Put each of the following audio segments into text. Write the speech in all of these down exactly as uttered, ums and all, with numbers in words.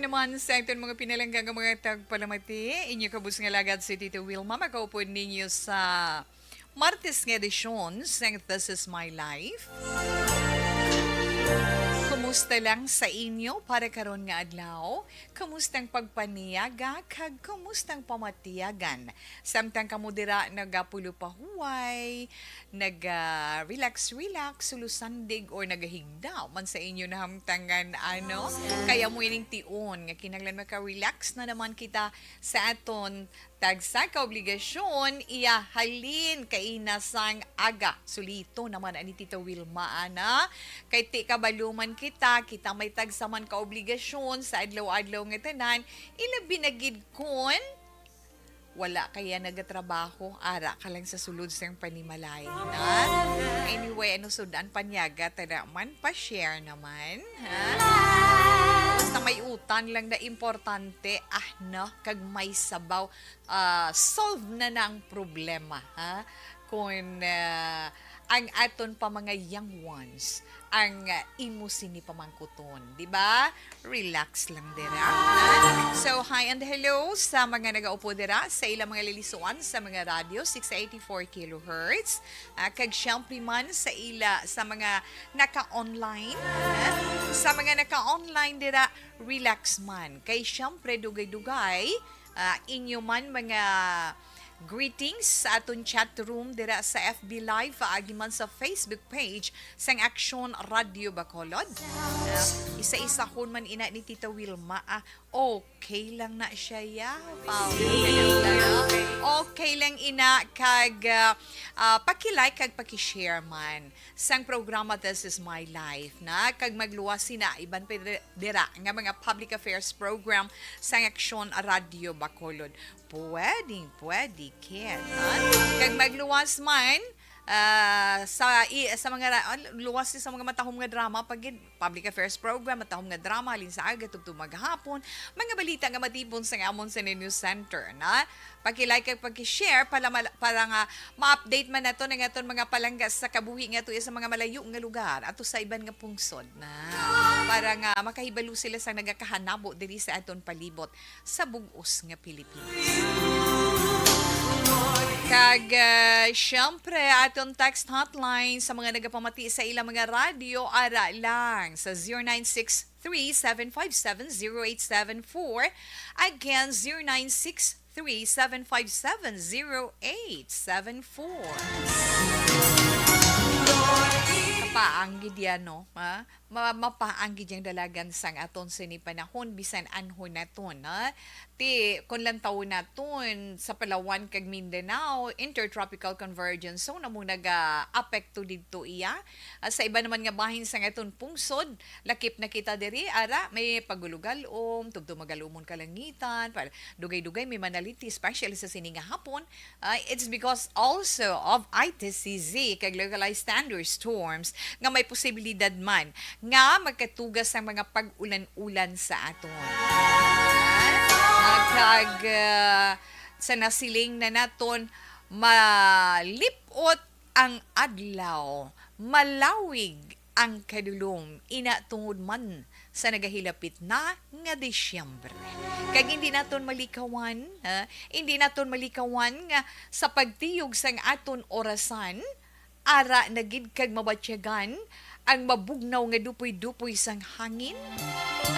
Naman sa aton mga pinalangga nga mga tagpalamati, inyo kabus nga lagad si Tito Wilma, makaupod ninyo sa Martes nga edisyon sang This Is My Life. Kumusta lang sa inyo para karon nga adlaw? Kumusta ang pagpaniyaga kag kumusta ang pamatiyagan? Samtang kamo dira nagapulo pa huway, naga-relax-relax, sulusandig, or nagahigda man sa inyo nahamtangan, ano? Kaya mo ining tion nga kinahanglan maka-relax na naman kita sa aton tagsa ka obligasyon, iya halin kaina sang aga. Sulito naman ani Tita Wilma, ana. Kay ti kabalo man kita, kita may tagsa man ka obligasyon sa adlaw-adlaw nga tanan, ilabi na gid kon wala kaya nagatrabaho, ara ka lang sa sulod sang panimalay, na? Anyway, ano sud-an, panyaga ta naman, pa-share naman, ha? Basta may utan lang na importante, ah, no? Kag may sabaw, ah, solve na na ang problema, ha? Kung, ah, ang aton pa mga young ones ang, ah, imo sini pamangkuton, di ba? Relax lang dira, ha? So, hi and hello sa mga nagaupo dira, sa ilang mga lilisuan sa mga radyo, six eighty-four kilohertz, ah, kag siyempre man sa ila, sa mga naka-online, ha? Sa mga naka-online dira, relax man. Kay siyempre, dugay-dugay, ah, inyo man mga greetings sa aton chat room dira sa F B Live, paagi man sa Facebook page sang Aksyon Radio Bacolod. Ah, isa-isahon man ina ni Tita Wilma, ah, okay lang na siya, ya. Pao. Okay lang ina kag, ah, ah, paki-like kag paki-share man sang programa This Is My Life, na, kag magluwas sina iban pa dira nga mga public affairs program sang Aksyon Radio Bacolod. Pwedeng pwede, Ken, ha? Kag magluwas man, ah, sa i-, sa mga ra-, ah, luwas sa mga matahom nga drama, pag public affairs program, matahom nga drama, halin sa aga tubtob maghapon, mga balita nga matipon sa amon sa News Center, na? Paki-like kag paki-share para mala-, para nga ma-update man nato ang aton mga palangga sa kabuhi nga tuyo sa mga malayo nga lugar ato sa iban nga pungsod, na, para nga makahibalo sila sa nagakahanabo diri sa aton palibot sa bug-os nga Pilipinas. Kag, ah, siyempre, aton text hotline sa mga nagapamati sa ilang mga radyo, ara lang sa zero nine six three seven five seven zero eight seven four. Again, zero nine six three seven five seven zero eight seven four. Kapaang gid yan, no? Ha? Ma-, mapaang gid yang dalagan sang aton sini panahon, bisan anhon naton, ha? Ti, kon lantawon naton sa Palawan kag Mindanao, Intertropical Convergence Zone amo naga-apekto didto iya. Ah, sa iban naman nga bahin sang aton pungsod, lakip na kita diri, ara, may pagulog-alom, tubtob magalom ang kalangitan, pa-, dugay-dugay may manaliti, especially sa sini nga hapon. Ah, it's because also of I T C Z kag localized thunderstorms nga may posibilidad man nga magkatuga sang mga pag-ulan-ulan sa aton. Ah, kag, ah, sa nasiling na naton, malip-ot ang adlaw, malawig ang kadulom, ina tungod man sa nagahilapit na nga Disyembre. Kag hindi naton malikawan, ha? Hindi naton malikawan nga sa pagtiyog sang aton orasan, ara na gid kag mabatyagan ang mabugnaw nga dupoy-dupoy sang hangin,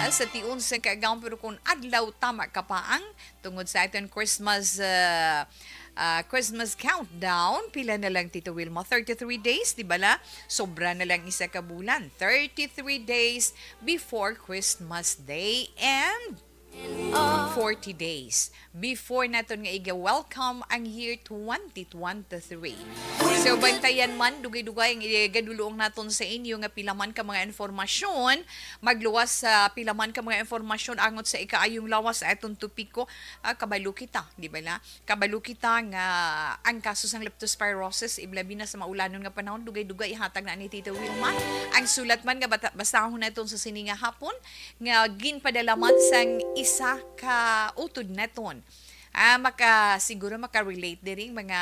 ha? Sa tion sang kaagahon, pero kon adlaw tama kapaang, tungod sa aton Christmas, ah, ah, Christmas countdown, pila na lang, Tito Wilma? Thirty-three days, di ba la? Sobra na lang isa ka bulan. Thirty-three days before Christmas Day and forty days before naton nga iga-welcome ang year twenty twenty-three. So, bantayan man, dugay-dugay ang igadulong naton sa inyo nga pila man ka mga informasyon, magluwas sa pila man ka mga informasyon angot sa ikaayong lawas sa aton topiko, ah, kabalo kita, di ba na? Kabalo kita nga ang kaso sang leptospirosis, ilabi na sa maulanon nga panahon, dugay-dugay ihatag na ni Tita Wilma. Ang sulat man nga bata-, basahon naton sa sini nga hapon, nga ginpadala man sang isa ka utod naton. Ah, maka-, siguro maka-relate diri ang mga,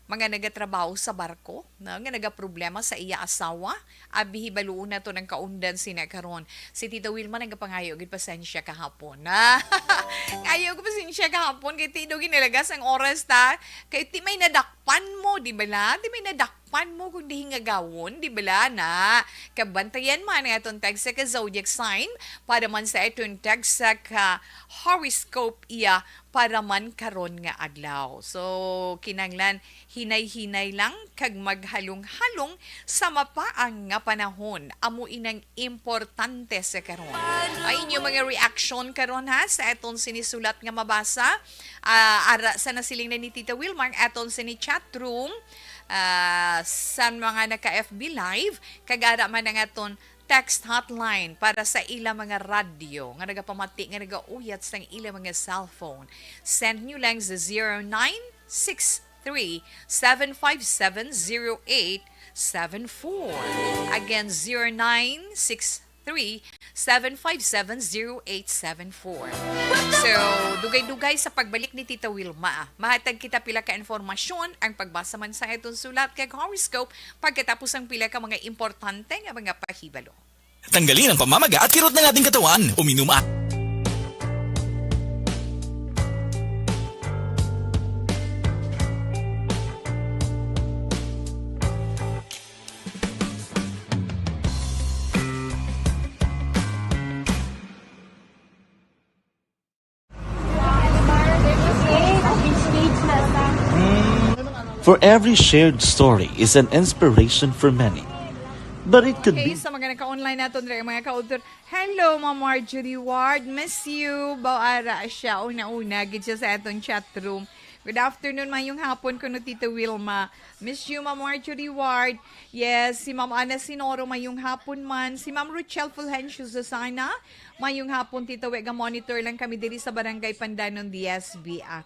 mga nagatrabaho sa barko, no, nga nagaproblema sa iya asawa. Abi, hibaluon naton ang kaundan sina karon. Si Tita Wilma nagapangayo gid pasensya kahapon. Ah, ngayo ko pasensya kahapon kay ti daw ginalagas ang oras ta. Kay ti may nadakpan mo, di ba la? Ti may nadakpan mo kung di hingagawon, di ba la na? Kabantayan man ang aton tagsa ka zodiac sign para man sa aton tagsa ka horoscope iya para man karon nga adlaw. So, kinahanglan hinay-hinay lang kag maghalong-halong sa mapaang nga panahon. Amo inang importante sa karon. Ang inyo mga reaction karon, ha, sa aton sinisulat nga mabasa. Ah, ara sa nasiling na ni Tita Wilma ang aton sini chat room, ah, sa mga naka F B Live, kag ara man ang aton text hotline para sa ila mga radyo nga nagapamati, nga nagauyat sang ila mga cellphone. Send nyo lang sa zero nine six three, seven five seven, zero eight seven four. Again, zero nine six three, seven five seven, zero eight seven four. So, dugay-dugay sa pagbalik ni Tita Wilma, ah. Mahatag kita pila ka informasyon, ang pagbasa man sa aton sulat kag horoscope, pagkatapos ang pila ka mga importante nga mga pahibalo. Tanggalin ang pamamaga at kirot ng ating katawan. Uminom at For every shared story is an inspiration for many. But it could Okay, be sa mga naka-online naton, dre, mga ka-author. Hello, Ma'am Marjorie Ward. Miss you. Bawara siya. Una-una, gid siya sa aton chat room. Good afternoon, mayong hapon, kuno Tita Wilma. Miss you, Ma'am Marjorie Ward. Yes, si Ma'am Ana Sinoro, mayong hapon man. Si Ma'am Rochelle Fulgencio Susana, mayong hapon, Tita We, ga-monitor lang kami diri sa Barangay Pandanon, D S B, ah.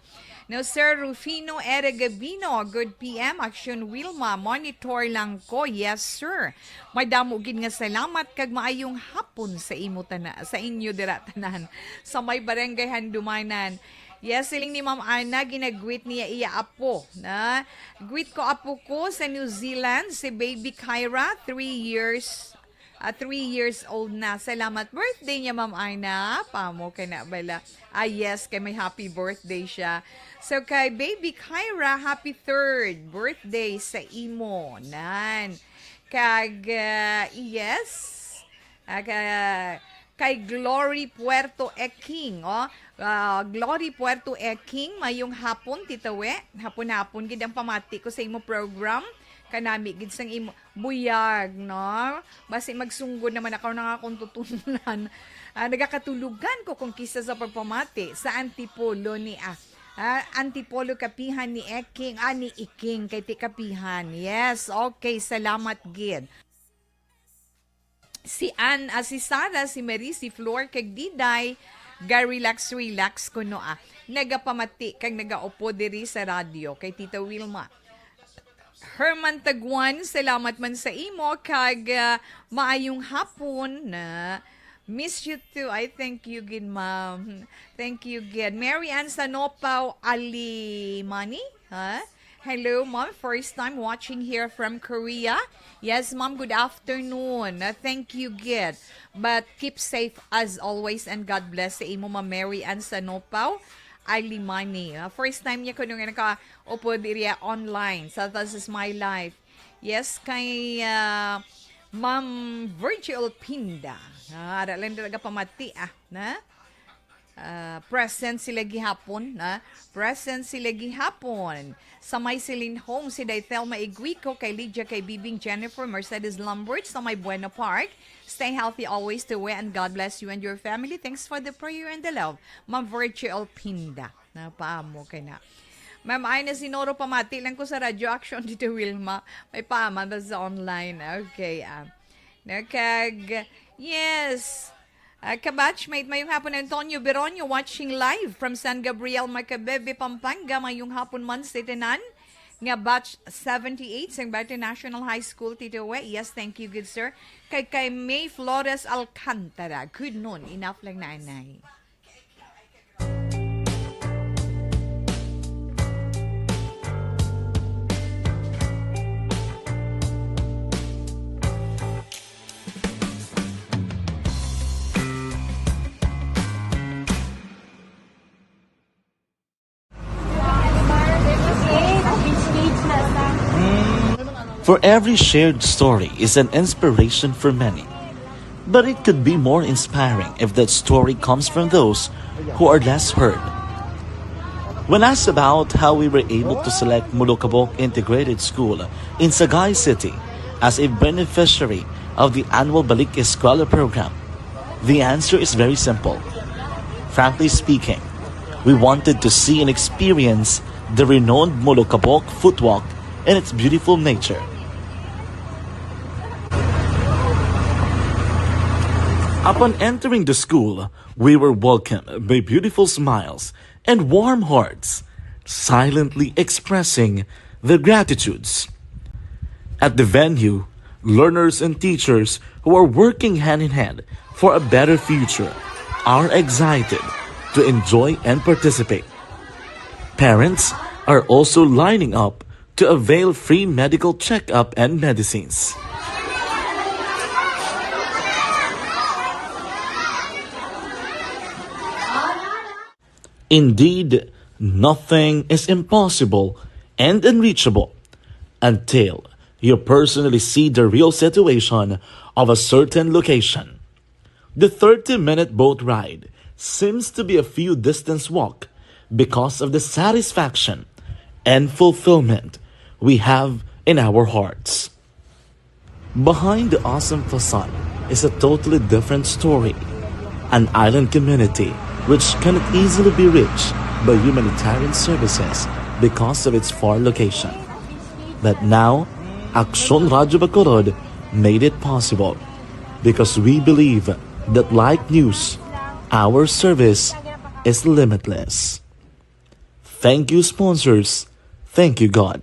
No, Sir Rufino Ere Gabino, good P M, Action Wilma, monitor lang ko. Yes, sir. Madamo gid nga salamat kag maayong hapon sa imo tana-, sa inyo dira tanan sa may Barangay Handumanan. Yes, siling ni Ma'am Ana, ginagwit niya iya apo, na, "Gwit ko apo ko sa New Zealand, si baby Kyra, three years, ah, three years old na. Salamat." Birthday niya, Ma'am Ana. Pamo ka na bala. Ah, yes, kay may happy birthday siya. So, kay baby Kyra, happy third birthday sa imo. Nan. Kag, ah, yes. Ah, ka-, kay Glory Puerto Eking, oh. Ah, Glory Puerto Eking, mayong hapon, Tita We. Hapon-hapon gid ang pamati ko sa imo program. Kanami gid sang imo buyag, no? Basi magsunggod naman ako nga akong tutunan. Ah, nagakatulogan ko kung kisa sa pagpamati sa Antipolo ni, ah, ah, Antipolo kapihan ni Eking, ah, ni Iking, kay ti kapihan. Yes, okay, salamat gid. Si Ann, ah, si Sarah, si Marie, si Flor, kag Diday, ga-relax, relax kuno, ah. Nagapamati kag nagaupo diri sa radyo kay Tita Wilma. Herman Taguan, salamat man sa imo, kag, ah, maayong hapon na. Miss you too. I thank you gid, ma'am. Thank you gid. Mary Ann Sanopaw Alimani, ha? Hello, ma'am. First time watching here from Korea. Yes, ma'am. Good afternoon. Uh, thank you gid. But keep safe as always and God bless sa imo, Ma'am Mary Ann Sanopaw Alimani. Uh, first time niya kuno nga nakaupo diri online sa This Is My Life. Yes, kay, uh, Ma'am Virgil Pinda. Ah, ara lang talaga pamati, ah, na? Ah, present sila gihapon, na? Present sila gihapon. Sa may Celine Home, si Day Thelma Iguico, kay Lydia, kay Bibing, Jennifer, Mercedes Lambert, sa may Bueno Park. Stay healthy always, Tita We, and God bless you and your family. Thanks for the prayer and the love. Ma'am Virgil Pinda. Napaamo kay na. Ma'am Ina Sinoro, pamati lang ko sa Radyo Action dito, Wilma. May paaman ba sa online? Okay, ah. Nakag-, yes. Ah, kabatchmate, mayong hapon, Antonio Beronio, watching live from San Gabriel, Macabebe, Pampanga. Mayong hapon man sa tanan nga batch seventy-eight sa Berte National High School, Tito We. Yes, thank you, good sir. Kay, kay May Flores Alcantara. Good noon. Enough lang na, anay. For every shared story is an inspiration for many. But it could be more inspiring if that story comes from those who are less heard. When asked about how we were able to select Molokabok Integrated School in Sagay City as a beneficiary of the annual Balik Eskwela program, the answer is very simple. Frankly speaking, we wanted to see and experience the renowned Molokabok footwalk and its beautiful nature. Upon entering the school, we were welcomed by beautiful smiles and warm hearts, silently expressing their gratitudes. At the venue, learners and teachers who are working hand in hand for a better future are excited to enjoy and participate. Parents are also lining up to avail free medical checkup and medicines. Indeed, nothing is impossible and unreachable until you personally see the real situation of a certain location. The thirty-minute boat ride seems to be a few distance walk because of the satisfaction and fulfillment we have in our hearts. Behind the awesome facade is a totally different story. An island community which cannot easily be reached by humanitarian services because of its far location. But now, Aksyon Radyo Bacolod made it possible because we believe that, like news, our service is limitless. Thank you, sponsors. Thank you, God.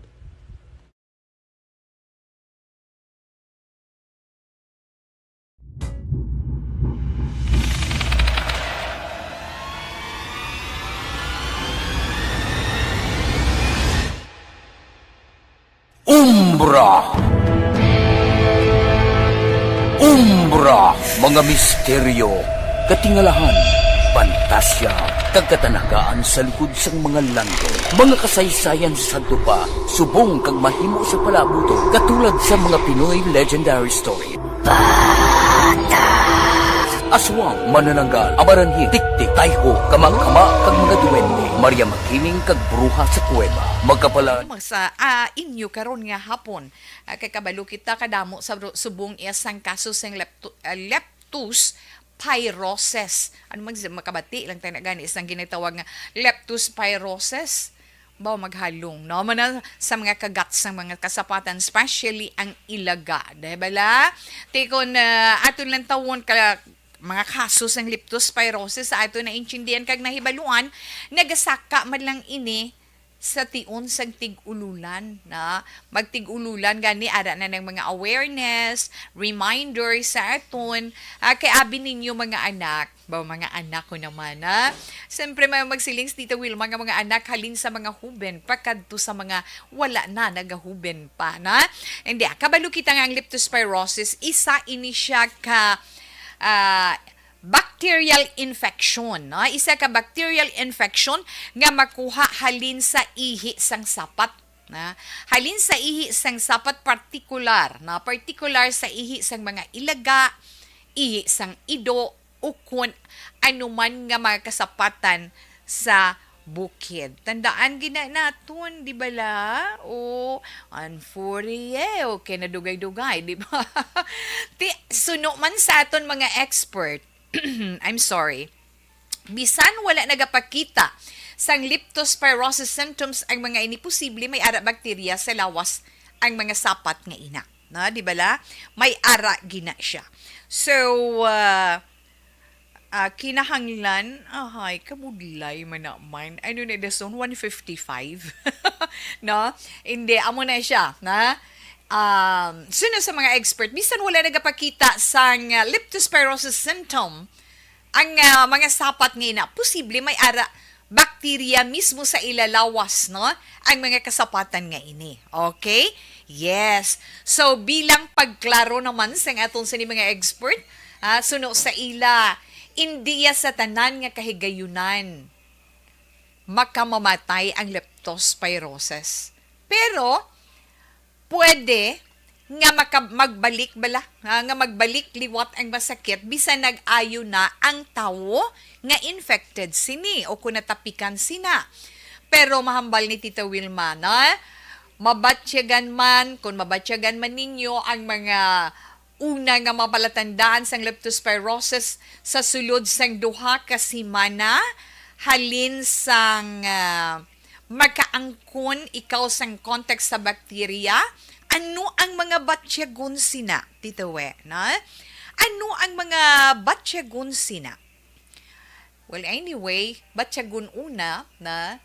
Umbra. Umbra, mga misteryo, katingalahan, pantasya, kag katanagaan sa likod sang mga landong. Mga kasaysayan sa sadto pa, subong kag mahimo sa palaabuton, katulad sa mga Pinoy legendary story. Aswang, manananggal, amaranhit, tiktik, tayho, kamakama, kag mga duwende. Maria Makiling kag Bruha sa Kuweba. Magkapala- Sa, ah, inyo karon nga hapon. Ah, kay kabalo kita kadamo sa ru-, subong iya sang kaso sang lepto-, ah, leptospirosis. Ano man, makabati lang tayo na gani isang ginatawag nga leptospirosis. Baw maghalong, no? Mana sa mga kagat sang mga kasapatan, especially ang ilaga. Di bala? Tikon, ah, aton lang tawon ka mga kaso sang leptospirosis sa ato naintindihan kag nahibaluan, nagasaka man lang ini sa tion sang tig-ululan, na magtig-ululan gani, ara na ng mga awareness, reminder sa aton, ah, kay abi ninyo mga anak, ba, mga anak ko naman, ha? Siyempre, may magsiling si Tita Wilma nga mga anak halin sa mga huben, pakadto sa mga wala na nagahuben pa, na? Hindi, ah, kabalo kita nga ang leptospirosis, isa ini siya ka, ah, bacterial infection, no? Isa ka bacterial infection nga makuha halin sa ihi sang sapat, na? Halin sa ihi sang sapat partikular, na? Partikular sa ihi sang mga ilaga, ihi sang ido, ukon anuman nga mga kasapatan sa bukid. Tandaan gina naton, di bala? O, an furie, okay, nadugay-dugay, di ba? Ti, suno man sa aton mga expert, I'm sorry, bisan wala nagapakita sang leptospirosis symptoms ang mga ini, posible may ara bakterya sa lawas ang mga sapat nga ina. Na, di bala? May ara gina siya. So, ah, ah, kinahanglan, ahay, kamudlay man naman. Ano na dason? One fifty-five? No? Hindi, amo na siya, na? Um, suno sa mga expert, bisan wala nagapakita sang, ah, leptospirosis symptom, ang, ah, mga sapat nga ina, posible may ara bakterya mismo sa ila lawas, no? Ang mga kasapatan nga ini. Okay? Yes. So, bilang pagklaro naman sang aton sini mga expert, ah, suno sa ila, indiya sa tanan nga kahigayunan makamamatay ang leptospirosis. Pero, pwede nga maka-, magbalik bala, ha, nga magbalik liwat ang masakit bisan nag-ayo na ang tawo nga infected sini o kung natapikan sina. Pero mahambal ni Tita Wilma na mabatyagan man, kung mabatyagan man ninyo ang mga una nga mga palatandaan sang leptospirosis sa sulod sang duha ka semana halin sang, ah, makaangkon ikaw sang contact sa bakterya, ano ang mga batyagon sina, Tita We, na? Ano ang mga batyagon sina? Well, anyway, batyagon una na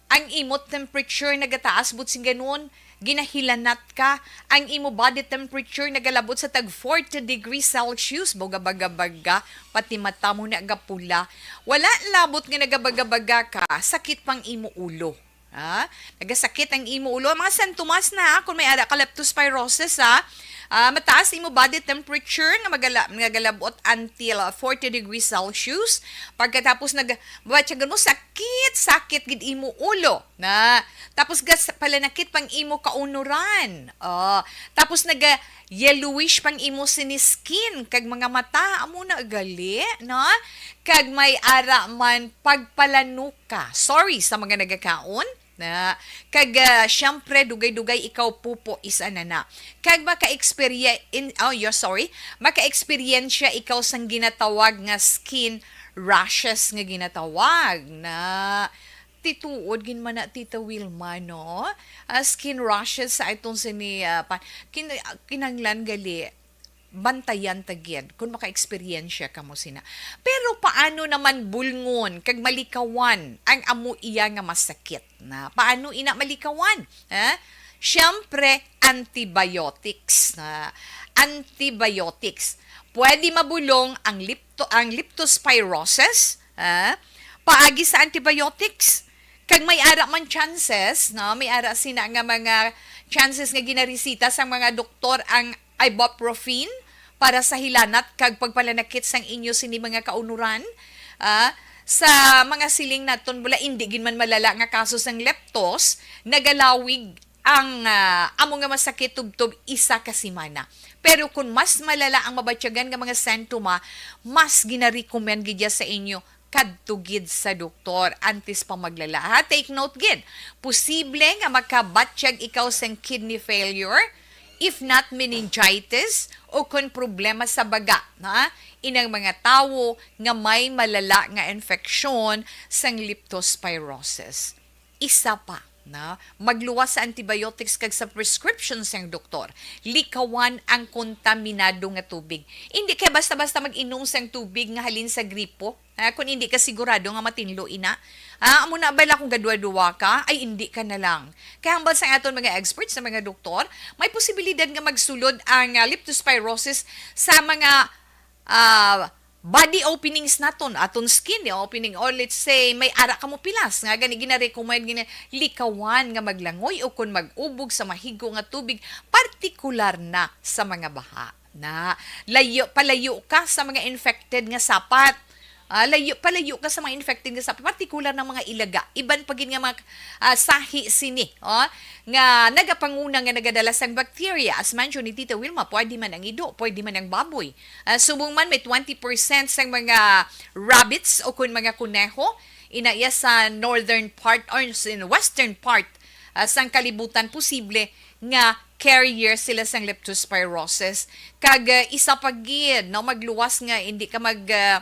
ang imo temperature nagataas, but sing ganun, ginahilanat ka, ang imo body temperature nagalabot sa tag forty degrees Celsius, baga-baga-baga, pati mata mo nagapula. Wala labot nga nagabaga-baga ka, sakit pang imo ulo. Ha? Nagasakit ang imo ulo. Ang mga sintomas na, ha, kung may ara ka leptospirosis, ha, ah, mataas imo body temperature nga magala-, nagalabot until, ah, forty degrees Celsius. Pagkatapos nag-, batyagon mo, sakit, sakit gid imo ulo. Na, tapos gas-, palanakit pang imo kaunuran. Oh, tapos naga yellowish pang imo sini skin kag mga mata, amo na gali, no? Kag may ara man pagpalanuka. Sorry sa mga nagakaon. Na, kag, ah, siyempre, dugay-dugay ikaw pupo, isa na na. Kag maka-experience, oh, yo, sorry, maka-experience ikaw sang ginatawag nga skin rashes nga ginatawag na tituod gid man na, Tita Wilma, no? Ah, skin rashes sa itong sini, ah, pa-, kin-, kinanglan gali, bantayan ta gid kung maka-eksperyensya kamo sina. Pero paano naman bulngon kag malikawan ang amo iya nga masakit? Na, paano ina malikawan? Ha? Siyempre, antibiotics. Na, antibiotics. Pwede mabulong ang lepto-, ang leptospirosis, ha? Paagi sa antibiotics. Kag may ara man chances, no? May ara sina nga mga chances nga ginareseta sang mga doktor ang ibuprofen para sa hilanat kag pagpalanakit sang inyo sini mga kaunuran. Ah, sa mga siling naton, wala, indi gid man malala nga kaso sang leptos, nagalawig ang, ah, amo nga masakit tubtob isa ka semana. Pero kung mas malala ang mabatyagan nga mga sentoma, mas ginarecommend gid ya sa inyo kadto gid sa doktor antes pa maglala, ha? Take note gid, posible nga makabatyag ikaw sang kidney failure, if not meningitis, o kon problema sa baga, ha? Inang mga tawo nga may malala nga infeksyon sang leptospirosis. Isa pa, na, magluwas sa antibiotics kag sa prescription sang doktor. Likawan ang kontaminado nga tubig. Hindi kay basta-basta mag-inom sang tubig nga halin sa gripo. Ha, kung hindi ka sigurado nga matinlo ina. Ha, amo na bala kung gaduwa-duwa ka, ay hindi ka na lang. Kay hambal sa aton mga experts, sa mga doktor, may posibilidad nga magsulod ang, ah, leptospirosis sa mga, ah, body openings naton, aton skin, eh, opening, or let's say, may ara ka mo pilas, nga gani gina-recommend, gina-, likawan nga maglangoy o kon mag-ubog sa mahigo nga tubig, partikular na sa mga baha. Na, layo, palayo ka sa mga infected nga sapat. Ah, layo, palayo ka sa mga infected nga sapat, partikular ng mga ilaga. Iban pa gid nga mga, ah, sahi sini, oh, nga nagapanguna nga nagadala sang bacteria. As mentioned ni Tita Wilma, pwede man ang ido, pwede man ang baboy. Ah, subong man may twenty percent sang mga rabbits o kun mga kuneho, ina iya sa northern part or sa western part, ah, sang kalibutan, posible nga carrier sila sang leptospirosis. Kag, ah, isa pa gid, no, magluwas nga hindi ka mag, ah,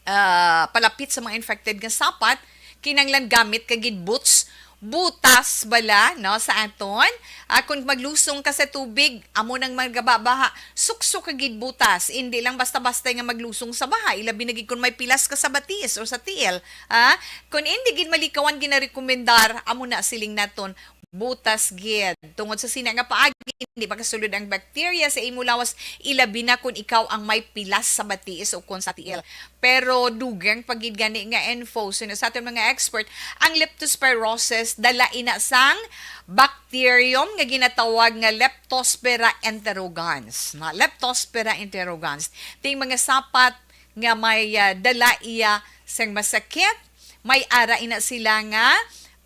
ah, palapit sa mga infected nga sapat, kinahanglan gamit ka gid boots, butas bala, no, sa aton. Ah, kung maglusong ka sa tubig, amo nang magababaha, suksok ka gid butas. Hindi lang basta-basta nga maglusong sa baha, ilabi na gid kung may pilas ka sa batis o sa tiil. Ah, kung hindi gid malikawan, ginarekomendar, amo na siling naton, butas gid. Tungod sa sina nga paagi, hindi makasulod ang bakterya sa imo lawas, ilabi na kung ikaw ang may pilas sa batiis o kung sa tiil. Pero dugang pa gid gani nga info. So, sa aton mga expert, ang leptospirosis, dala ina sang bacterium nga ginatawag nga Leptospira interrogans. Na, Leptospira interrogans. Ting mga sapat nga may, ah, dala iya sang masakit, may ara ina sila nga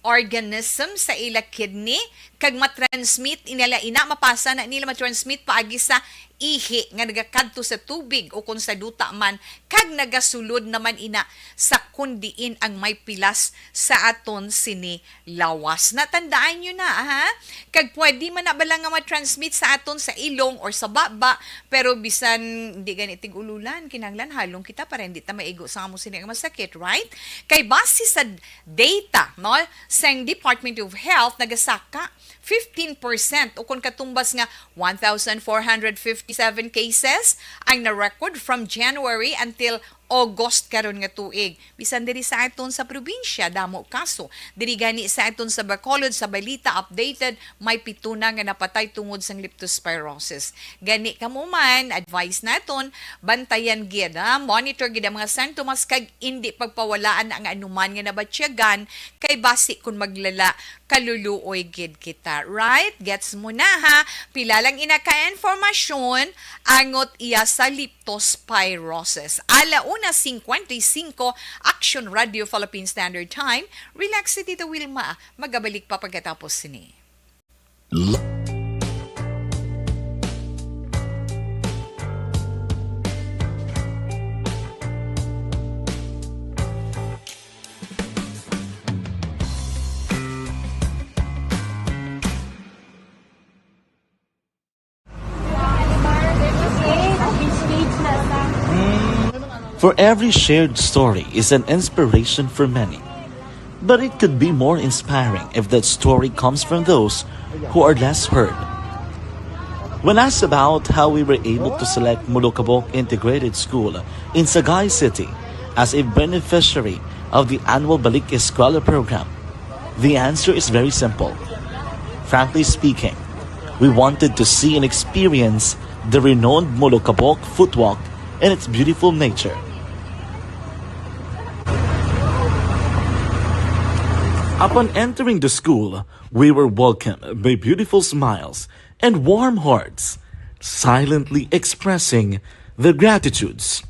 organism sa ila kidney, kag matransmit nila ina, mapasa na nila, matransmit paagi sa ihi nga nagakadto sa tubig o kon sa duta man, kag nagasulod naman ina sa kon diin ang may pilas sa aton sini lawas. Natandaan nyo na, ha? Kag pwede man na bala nga matransmit sa aton sa ilong or sa baba, pero bisan di gani tig-ululan, kinahanglan halong kita para hindi ta maigo sa amo sini nga masakit, right? Kay base sa data, no, sang Department of Health, nagasaka fifteen percent o kon katumbas nga one thousand four hundred fifty-seven cases ang na-record from January until August karon nga tuig. Bisan diri sa aton sa probinsya, damo kaso. Diri gani sa aton sa Bacolod, sa balita updated, may pito na nga napatay tungod sang leptospirosis. Gani kamo man, advice naton, bantayan gid, ha? Monitor gid ang mga sintomas kag indi pagpawalaan ang anuman nga nabatyagan, kay basi kun maglala, kaluluoy gid kita. Right? Gets mo na, ha? Pila lang ina ka informasyon angot iya sa leptospirosis. Ala una cincuenta y cinco, Action Radio Philippine Standard Time. Relax si Tita Wilma. Magabalik pa pagkatapos sini. For every shared story is an inspiration for many. But it could be more inspiring if that story comes from those who are less heard. When asked about how we were able to select Molokabok Integrated School in Sagay City as a beneficiary of the annual Balik Eskwela program, the answer is very simple. Frankly speaking, we wanted to see and experience the renowned Molokabok Footwalk and its beautiful nature. Upon entering the school, we were welcomed by beautiful smiles and warm hearts, silently expressing their gratitudes.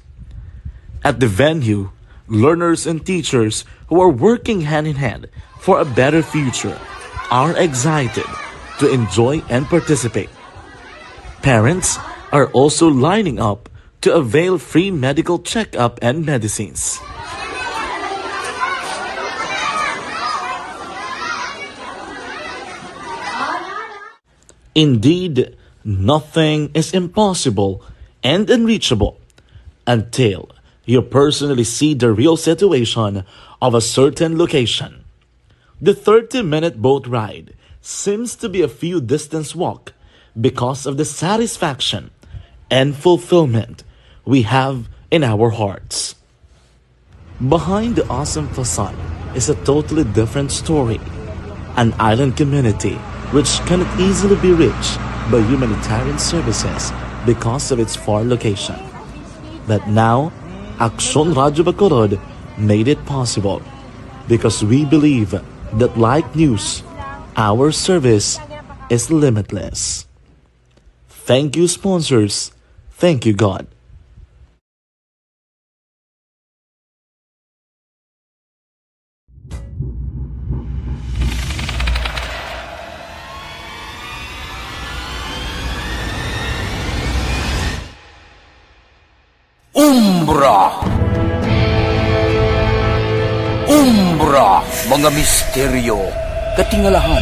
At the venue, learners and teachers who are working hand in hand for a better future are excited to enjoy and participate. Parents are also lining up to avail free medical checkup and medicines. Indeed, nothing is impossible and unreachable until you personally see the real situation of a certain location. The thirty-minute boat ride seems to be a few distance walk because of the satisfaction and fulfillment we have in our hearts. Behind the awesome facade is a totally different story. An island community which cannot easily be reached by humanitarian services because of its far location. But now, Aksyon Radyo Bacolod made it possible because we believe that like news, our service is limitless. Thank you, sponsors. Thank you, God. Umbra. Umbra, mga misteryo, katingalahan,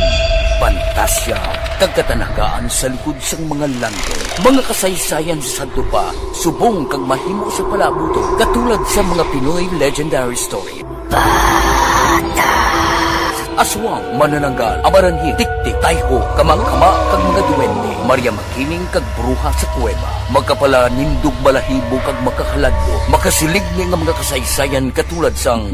pantasya, kag katanagaan sa likod sang mga langit. Mga kasaysayan sa sadto pa, subong kag mahimo sa palabuton, katulad sa mga Pinoy legendary story. Aswang, manananggal, amaranhil, tiktik, tayho, kamakama, kag mga duwende, Maria Makiling, kag bruha sa kuweba. Magkapalanindog, balahibo, kag makahaladlok. Makasilig ni nga mga kasaysayan katulad sang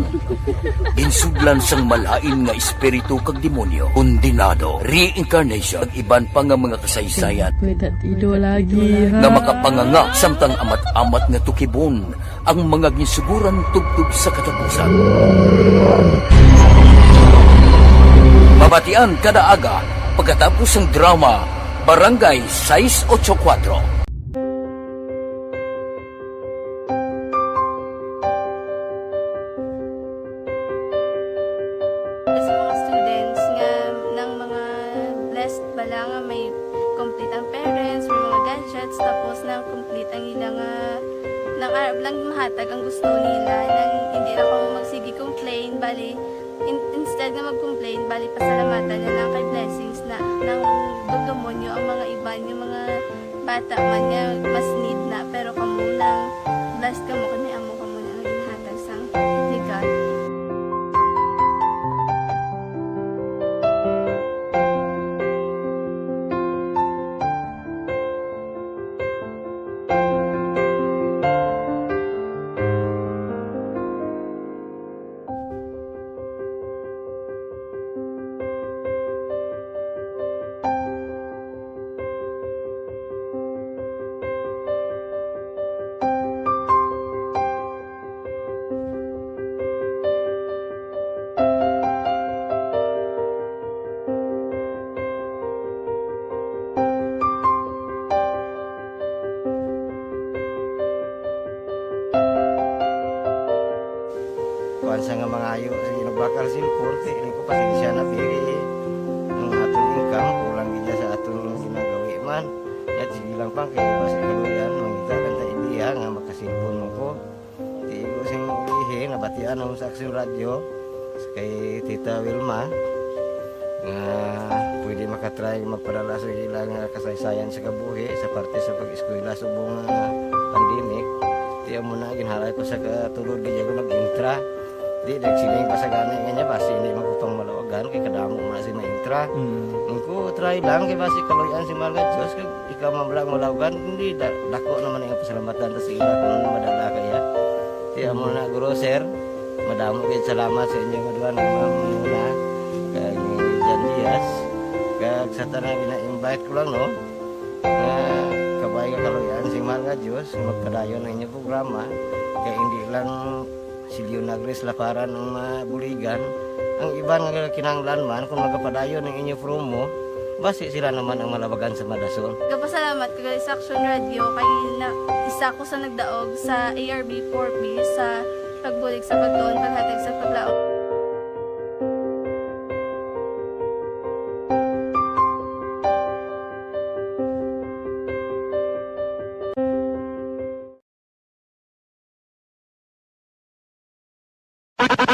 ginsudlan sang malain nga espiritu kag demonyo, kondenado, reincarnation, kag iban pa nga mga kasaysayan May tatido lagi, ha? nga makapanganga samtang amat-amat nga tukibon ang mga ginsuguran tubtob sa katapusan. Mabatian kada aga pagkatapos sang drama Barangay sais ocho kuwatro. Sa mga students nga ng mga Ang mahatag ang gusto nila, nang hindi na ko magsige complain, bali, in-, instead nga mag-complain, bali, pasalamatan na lang kay blessings na, nang dudumo nyo ang mga iban, yung mga bata man nga mas need na, pero kamo lang, blessed kamo, kani amo kamo na ang ginhatag sang ni God. Kuwan sa nga mangayo, sige, nagbakal cellphone, kay ko, pasensya na, pili. Ang aton income, kulang gid sa aton ginagawi man. Yat, sige lang, pang, kay basi kaluyan, mangita lang ta idea nga makasilpon mo ko. Di ko sing ulihi, nabatian ako sa Aksyon Radyo, kay Tita Wilma, nga pwede makatry magpadala sa ila nga kasaysayan sa kabuhi sa parte sa pag-eskwela subong nga pandemic. Di amo na, ginhalay ko sa katulod, di ako nag-intra. Di, nagsiling pa sa gani nga niya, basi hindi man ko pang malawagan, kay kadamo mo na si maintra. Mm. Ang ko, try lang, kay basi kaluyan si Mahal nga Diyos, kay ikaw man lang malawagan, hindi, da-, dako naman ang pasalamatan ta sa ila kung madala kaya. Kaya mo na, guro, sir, madamo kayo salamat sa inyo nga duha nga mga muna, kag ni Jan Diaz, kag sa tanan gina-invite ko lang, no, nga kabay nga kaluyan si Mahal nga Diyos, magpadayon ang inyong programa, kay hindi lang si Leonagris Laparan ang mabuligan, ang iban nga kinahanglan man, kung magapadayon ang inyo promo, basi sila naman ang malabagan sa madason. Gapasalamat ko gali sa Aksyon Radyo kay na, isa ko sa nagdaog sa A R B four B sa pagbulig sa pagtuon, paghatag sa paglaom.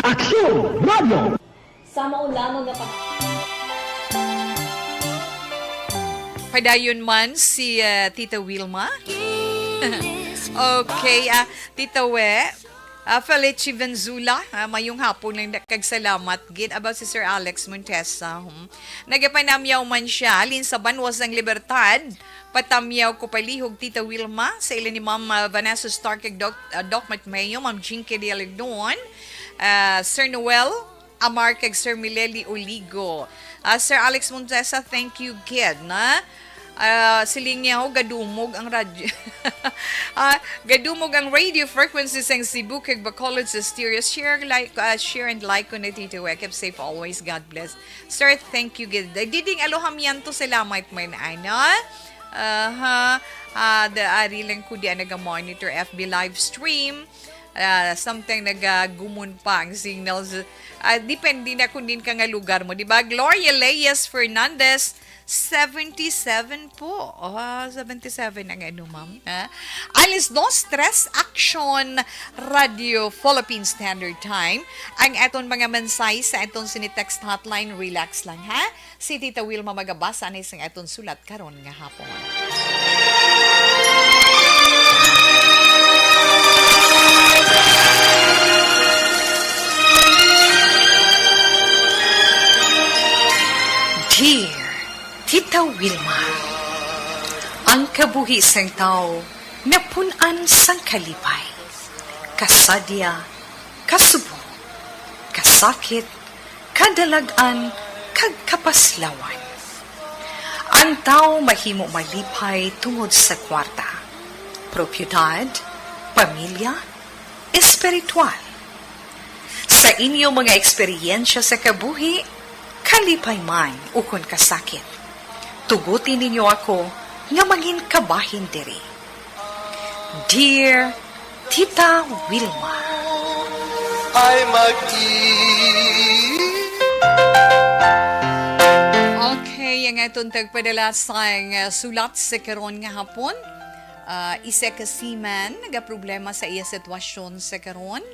Aksyon Radio. Sa mao lamang nga pag- Padayon man si, ah, Tita Wilma. Okay, ah, Tita We, ah, Felici Venzula, ah, mayong hapon lang na kag salamat gid. Aba, si Sir Alex Montesa, hmm. Nagapanamyaw man siya, halin sa banwa sang Libertad. Patamyaw ko palihog, Tita Wilma, sa ila ni Ma'am, ah, Vanessa Stark, kag Doc, ah, Doc Matmeo, Ma'am Jinky Dialagdon, ah, Sir Noel Amar, kag Sir Mileli Oligo. Ah, Sir Alex Montesa, thank you gid, na. Ah, siling niya, "Oh, gadumog ang radyo." Ah, "Gadumog ang radio frequency sang Cebu kag Bacolod sa stereo. Share, like, ah, share and like ko na, Tito Wek. Keep safe always. God bless." Sir, thank you gid. Diding Alohamiento, salamat man, ano? Aha. Ah, da, ari lang ko di ang naga-monitor F B live stream. Ah, sometimes nagagumon pa ang signals. Ah, depende na kung din ka nga lugar mo, di ba? Gloria Leyes Fernandez, seventy-seven po. Ah, seventy-seven ang ano, ma'am. Ha? Alas dos, tres, Action Radio Philippine Standard Time. Ang aton mga mensahe sa aton sini text hotline, relax lang, ha? Si Tita Wilma magabasa ni sang aton sulat karon nga hapon. Dear Tita Wilma, ang kabuhi sang tawo napun-an sang kalipay, kasadya, kasubo, kasakit, kadalag-an, kag kapaslawan. Ang tawo mahimo malipay tungod sa kwarta, propiedad, pamilya, espiritual. Sa inyo mga eksperyensya sa kabuhi, kalipay man ukon kasakit, tuguti ninyo ako nga mangin kabahin diri. Dear Tita Wilma. Ay mag-i- Okay, ang aton tagpadala sang, uh, sulat sa karon nga hapon. Ah, isa ka seaman nagaproblema sa iya sitwasyon sa karon.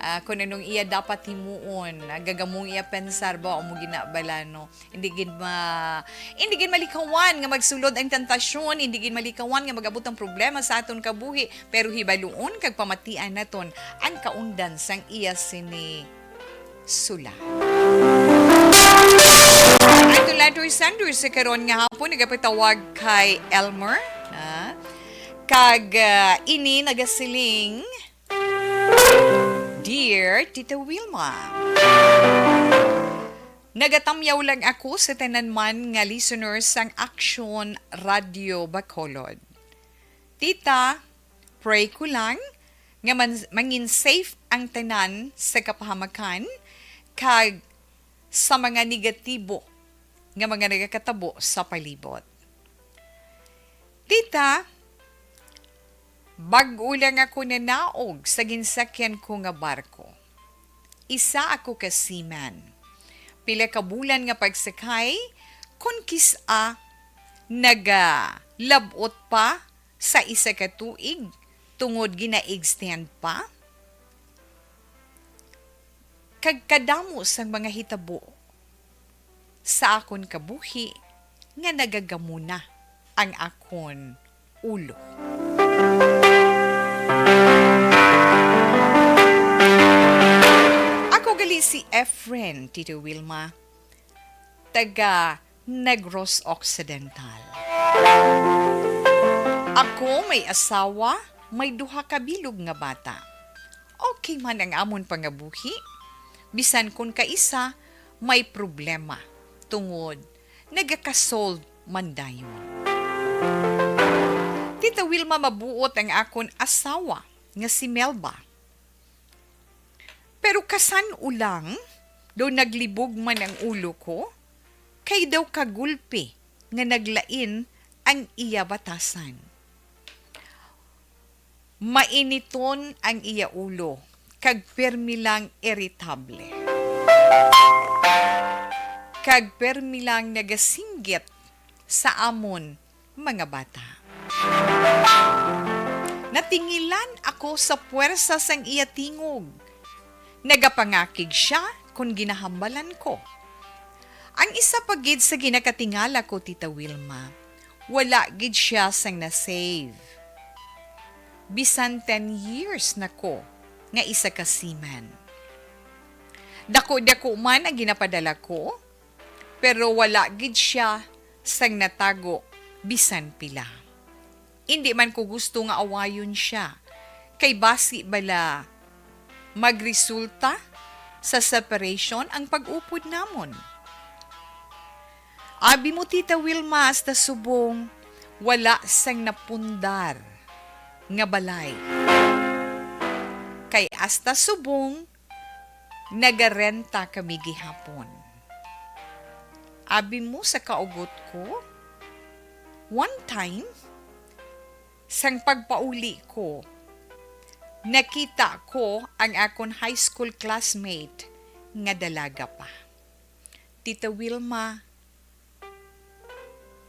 Ah, kung anong iya dapat himuon, nagagamong iya pensar ba o mo ginabalano. Hindi gid ma-, hindi gid malikawan nga magsulod ang tentasyon, hindi gid malikawan nga mag-abot ang problema sa aton kabuhi, pero hibaluon kag pamatian naton ang kaundan sang iya sini sula. Ato letter sender sa karon nga hapon nagapatawag kay Elmer, ah, kag, ah, ini nagasiling, "Dear Tita Wilma, nagatamyaw lang ako sa tanan man nga listeners sang Action Radio Bacolod. Tita, pray ko lang nga man-, mangin safe ang tanan sa kapahamakan kag sa mga negatibo nga mga nagakatabo sa palibot. Tita, bag-o lang ako nanaog sa ginsakyan ko nga barko. Isa ako ka seaman. Pila ka bulan nga pagsakay, kon kis-a nagalab-ot pa sa isa ka tuig tungod gina-extend pa. Kag kadamo sang mga hitabo sa akon kabuhi nga nagagamuna ang akon ulo." Ako gali si Efren, Tito Wilma, taga Negros Occidental. Ako may asawa, may duha ka bilog nga bata. Okay man ang amon pangabuhi, bisan kon kaisa may problema tungod nagakasolve man dayon. Tita Wilma, mabuot ang akon asawa nga si Melba. Pero kasan-o lang daw naglibog man ang ulo ko, kay daw kagulpi nga naglain ang iya batasan. Mainiton ang iya ulo, kag permi lang iritable. Kag permi lang nagasinggit sa amon mga bata. Natingilan ako sa puwersa sang iya tingog. Nagapangakig sia kon ginahambalan ko. Ang isa pa gid sa ginakatingala ko, Tita Wilma, wala gid sia sang na-save. Bisan ten years na ko nga isa ka seaman. Dako-dako man ang ginapadala ko, pero wala gid sia sang natago bisan pila. Indi man ko gusto nga awayon sia, kay basi bala magresulta sa separation ang pag-upod namon. Abi mo, Tita Wilma, hasta subong wala sang napundar nga balay. Kay hasta subong nagarenta kami gihapon. Abi mo sa kaugot ko, one time, sang pagpauli ko, nakita ko ang akon high school classmate nga dalaga pa. Tita Wilma,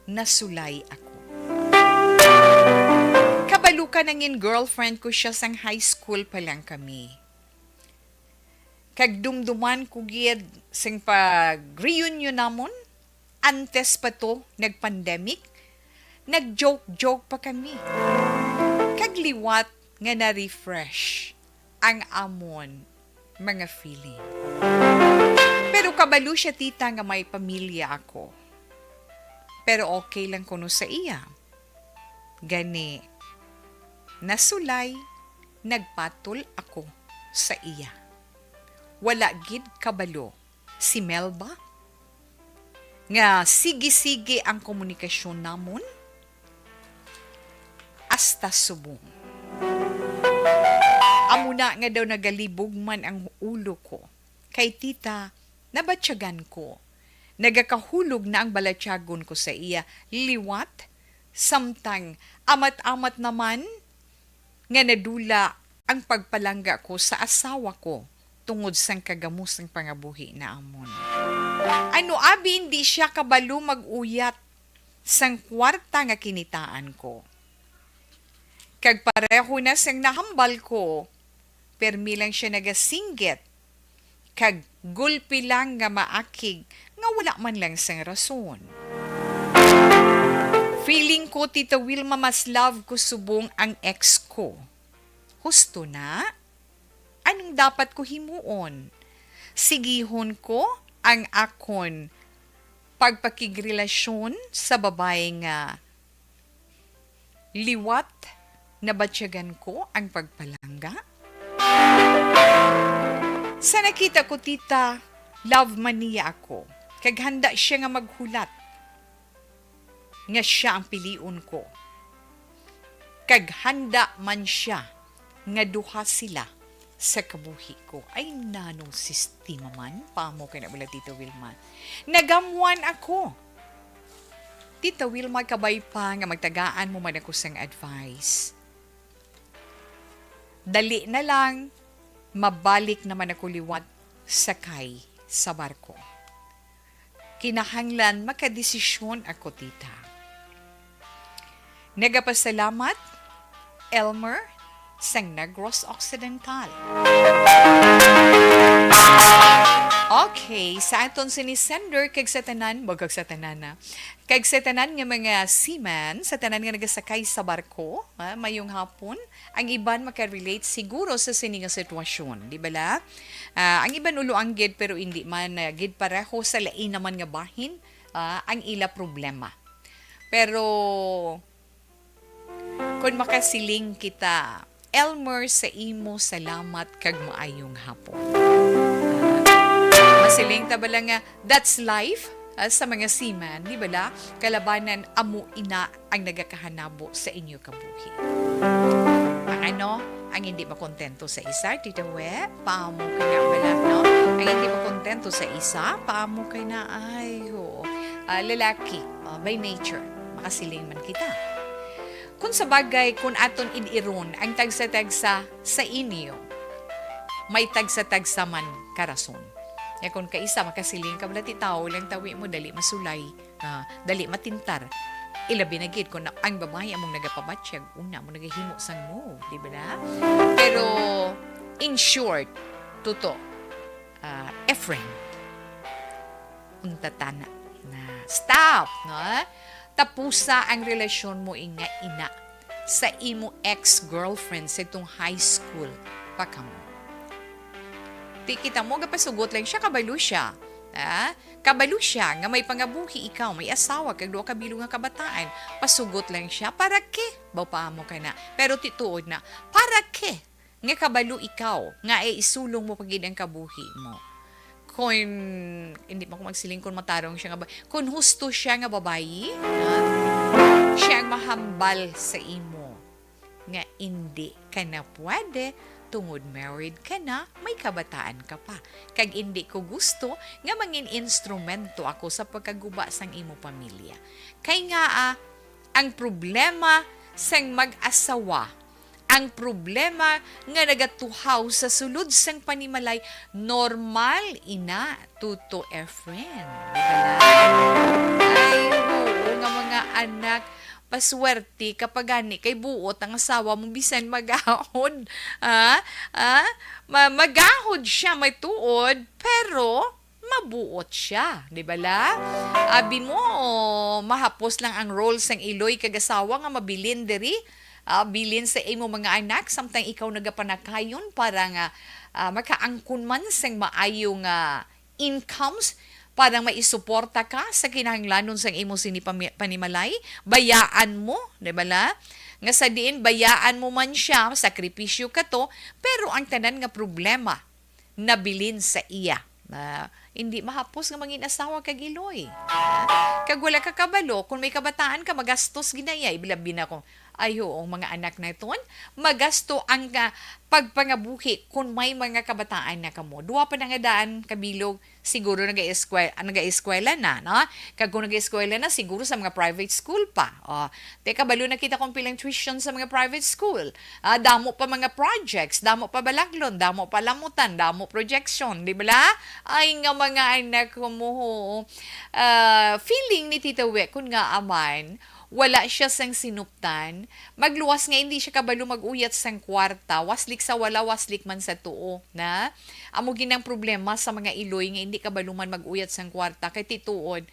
nasulay ako. Kabalo ka, nangin girlfriend ko sia sang high school pa lang kami. Kag dumduman ko gid sing pag-reunion namon, antes pa to nag-pandemic, nag-joke-joke pa kami. Kag liwat nga na-refresh ang amon mga feeling. Pero kabalo siya, tita, nga may pamilya ako. Pero okay lang kuno sa iya. Gani, nasulay, nagpatol ako sa iya. Wala gid kabalo si Melba nga sige-sige ang komunikasyon namon hasta subong. Amo na nga daw nagalibog man ang ulo ko. Kay tita, nabatyagan ko. Nagakahulog na ang balatyagon ko sa iya liwat, samtang amat-amat naman nga nadula ang pagpalangga ko sa asawa ko tungod sang kagamos sang pangabuhi namon. Ano abi indi siya kabalo mag-uyat sang kwarta nga kinitaan ko? Kag pareho na sang nahambal ko, permi lang siya nagasinggit, kag gulpi lang nga maakig nga wala man lang sang rason. Feeling ko, Tita Wilma, mas love ko subong ang ex ko. Husto na? Anong dapat ko himuon? Sigihon ko ang akon pagpakigrelasyon sa babae nga liwat nabatyagan ko ang pagpalangga? Sa nakita ko, Tita, love man niya ako, kag handa siya nga maghulat nga siya ang pilion ko, kag handa man siya nga duha sila sa kabuhi ko. Ay, nanong sistema man, paamo kay na bala, Tita Wilma. Nagamwan ako. Tita Wilma, kabay pa nga magtagaan mo man ako sang advice. Dali na lang, mabalik naman ako liwat sakay sa barko. Kinahanglan makadesisyon ako, Tita. Nagapasalamat, Elmer, sang Negros Occidental. Okay, sa aton sini sender, kag sa tanan, wag kag sa tanan na, kag sa tanan nga mga seaman, sa tanan nga nagasakay sa barko, ah, mayong hapon. Ang iban makarelate siguro sa sini nga sitwasyon, di bala? Ah, ang iban ulo anggid, pero hindi man, ah, gid pareho, sa lain naman nga bahin, ah, ang ila problema. Pero kung makasiling kita, Elmer, sa imo, salamat kag maayong hapon. Ah, masiling ta bala nga that's life, ah, sa mga seaman, di bala? Kalabanan, amo ina ang nagakahanabo sa inyo kabuhi. Ang ano, ang hindi makontento sa isa, Tita We, paamo kay na bala, no? Ang hindi makontento sa isa, paamo kay na, ay, oo. Ah, lalaki, ah, by nature, makasiling man kita. Kung sa bagay, kung aton id-iron ang tagsa-tagsa sa inyo, may tagsa-tagsa man karason. Ya, kung kaisa makasiling ka, "Wala, ti, tawo lang tawi mo, dali masulay, ah, dali matintar." Ilabi na gid kung na, ang babayi among nagapabatyag, una mo nagahimo sang move, di ba na? Pero, in short, Tuto, ah, Efren, unta tana na, stop, no? Tapusa ang relasyon mo, inga ina, sa imo ex-girlfriend sa itong high school pa kamo. Ti kita mo, gapasugot lang siya, kabalo siya. Ah? Kabalo siya nga may pangabuhi ikaw, may asawa, kag duha ka bilog nga kabataan. Pasugot lang siya, "Para ke?" Baw pa mo ka na. Pero ti tuod na, "Para ke?" Nga kabalo ikaw, nga ay isulong mo pa gid ang kabuhi mo. Kun, hindi man ko magsiling kun matarong siya nga ba-, kun husto siya nga babayi, ha? Siya ang mahambal sa imo nga indi ka na pwede tungod married ka na, may kabataan ka pa. Kag indi ko gusto nga mangin instrumento ako sa pagkaguba sang imo pamilya. Kay nga, ah, ang problema sang mag-asawa, ang problema nga nagatuhaw sa sulod sang panimalay, normal ina, Tuto Efren. Di ba lang? Ay, oo nga, mga anak, paswerte ka pa gani kay buot ang asawa mo bisan magahod. Ah? Ah? Ma-, magahod siya, may tuod, pero mabuot siya, di ba la? Abi mo, mahapos lang ang role sang iloy kag asawa nga mabilin diri, ah, bilin sa imo mga anak, samtang ikaw nagapanakayon para nga, ah, makaangkon man sang maayo nga incomes para maisuporta ka sa kinahanglanon sang imo sini pami-, panimalay, bayaan mo, di ba la? Nga sa diin bayaan mo man siya, sakripisyo ka to, pero ang tanan nga problema nabilin sa iya. Ah, hindi mahapos nga mangin asawa kag iloy. Ah, kag wala ka kabalo, kung may kabataan ka, magastos gid na iya. Ilabi na kung, ay, oo, ang mga anak naton, magasto ang, ah, pagpangabuhi kung may mga kabataan na kamo. Duha pa na nga daan kabilog, siguro nag-eskwel-, nag-eskwela na, no? Kag kung nag-eskwela na, siguro sa mga private school pa. Oh, te, kabalo na kita kung pilang tuition sa mga private school. Ah, damo pa mga projects, damo pa balaklon, damo pa lamutan, damo projection, di ba la? Ay, nga mga anak ko mo, ah, feeling ni Tita We, kun nga aman, wala siya sang sinuptan, magluwas nga hindi siya kabalo mag-uyat sang kwarta, waslik sa wala, waslik man sa tuo, na? Amo gid ang problema sa mga iloy nga hindi kabalo man mag-uyat sang kwarta, kay tituod,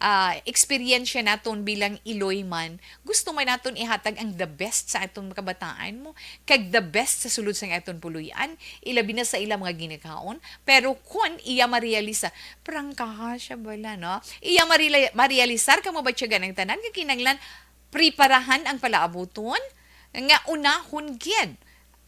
ah, eksperyensya naton bilang iloy man, gusto man naton ihatag ang the best sa aton kabataan mo, kag the best sa sulod sang aton puloy-an, ilabi na sa ila mga ginikaon. Pero kun iya marealisa, prangkaha siya bala, no? Iya marila-, marealisar kag mabatyagan ang tanan nga kinahanglan preparahan ang palaabuton nga unahon gid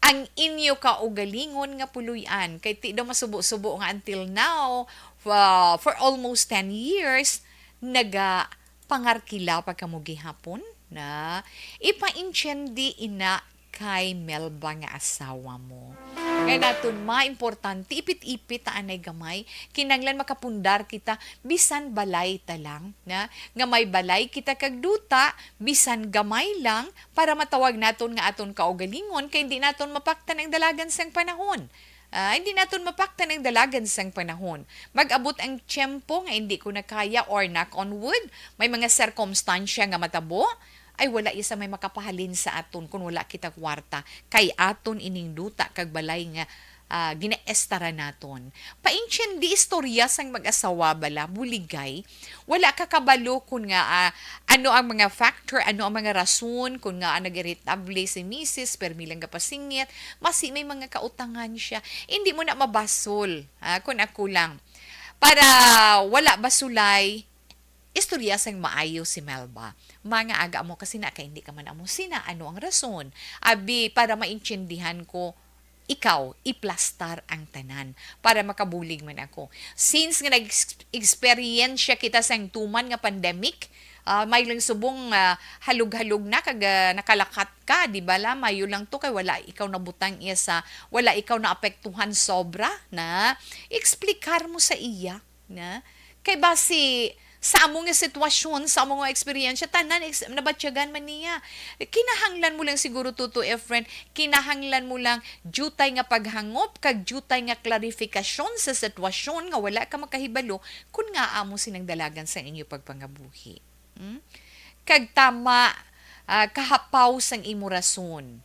ang inyo kaugalingon nga puloy-an. Kay ti daw masubo-subo nga until now, uh, for almost ten years, naga pangarkila pa kamo gihapon na ipaintindi ina kay Melba nga asawa mo. Nga naton ma importante, ipit-ipit ta anay gamay, kinanglan makapundar kita, bisan balay ta lang, na, nga may balay kita kag duta, bisan gamay lang, para matawag naton nga aton kaugalingon, kay hindi naton mapaktan ang dalagan sang panahon. Ah, hindi naton mapaktan ang dalagan sang panahon. Mag-abot ang tiyempo nga hindi ko na kaya, or knock on wood, may mga sirkumstansya nga matabo, ay wala isa may makapahalin sa aton kun wala kita kwarta. Kay aton ining duta kag balay nga, ah, ginaestaran naton. Paintindi istorya sang mag-asawa bala, buligay. Wala ka kabalo kun nga, ah, ano ang mga factor, ano ang mga rason kun nga, ah, nag-iritable si misis, permi lang gapasingit, masi may mga kautangan siya. Hindi mo na mabasol, ah, kun ako lang. Para wala basulay, istorya sang maayo si Melba. Mga aga mo kasi na kay hindi ka man amo sina, ano ang rason? Abi, para maintindihan ko, ikaw, iplastar ang tanan para makabulig man ako. Since nga nag-experience siya kita sang tuman nga pandemic, ah, may lang subong, ah, halog-halog na kag, ah, nakalakat ka, di ba la? Mayo lang to kay wala ikaw nabutang iya sa, wala ikaw naapektuhan sobra na. Explicar mo sa iya na. Kay basi sa amo nga sitwasyon, sa amo nga eksperyensya, tanan ex-, nabatyagan man niya. Kinahanglan mo lang siguro, Tuto Efren, kinahanglan mo lang diutay nga paghangop kag diutay nga klarifikasyon sa sitwasyon nga wala ka makahibalo kun ngaa amo sinang dalagan sa inyo pagpangabuhi. Hmm? Kag tama, ah, kahapaw sang imo rason.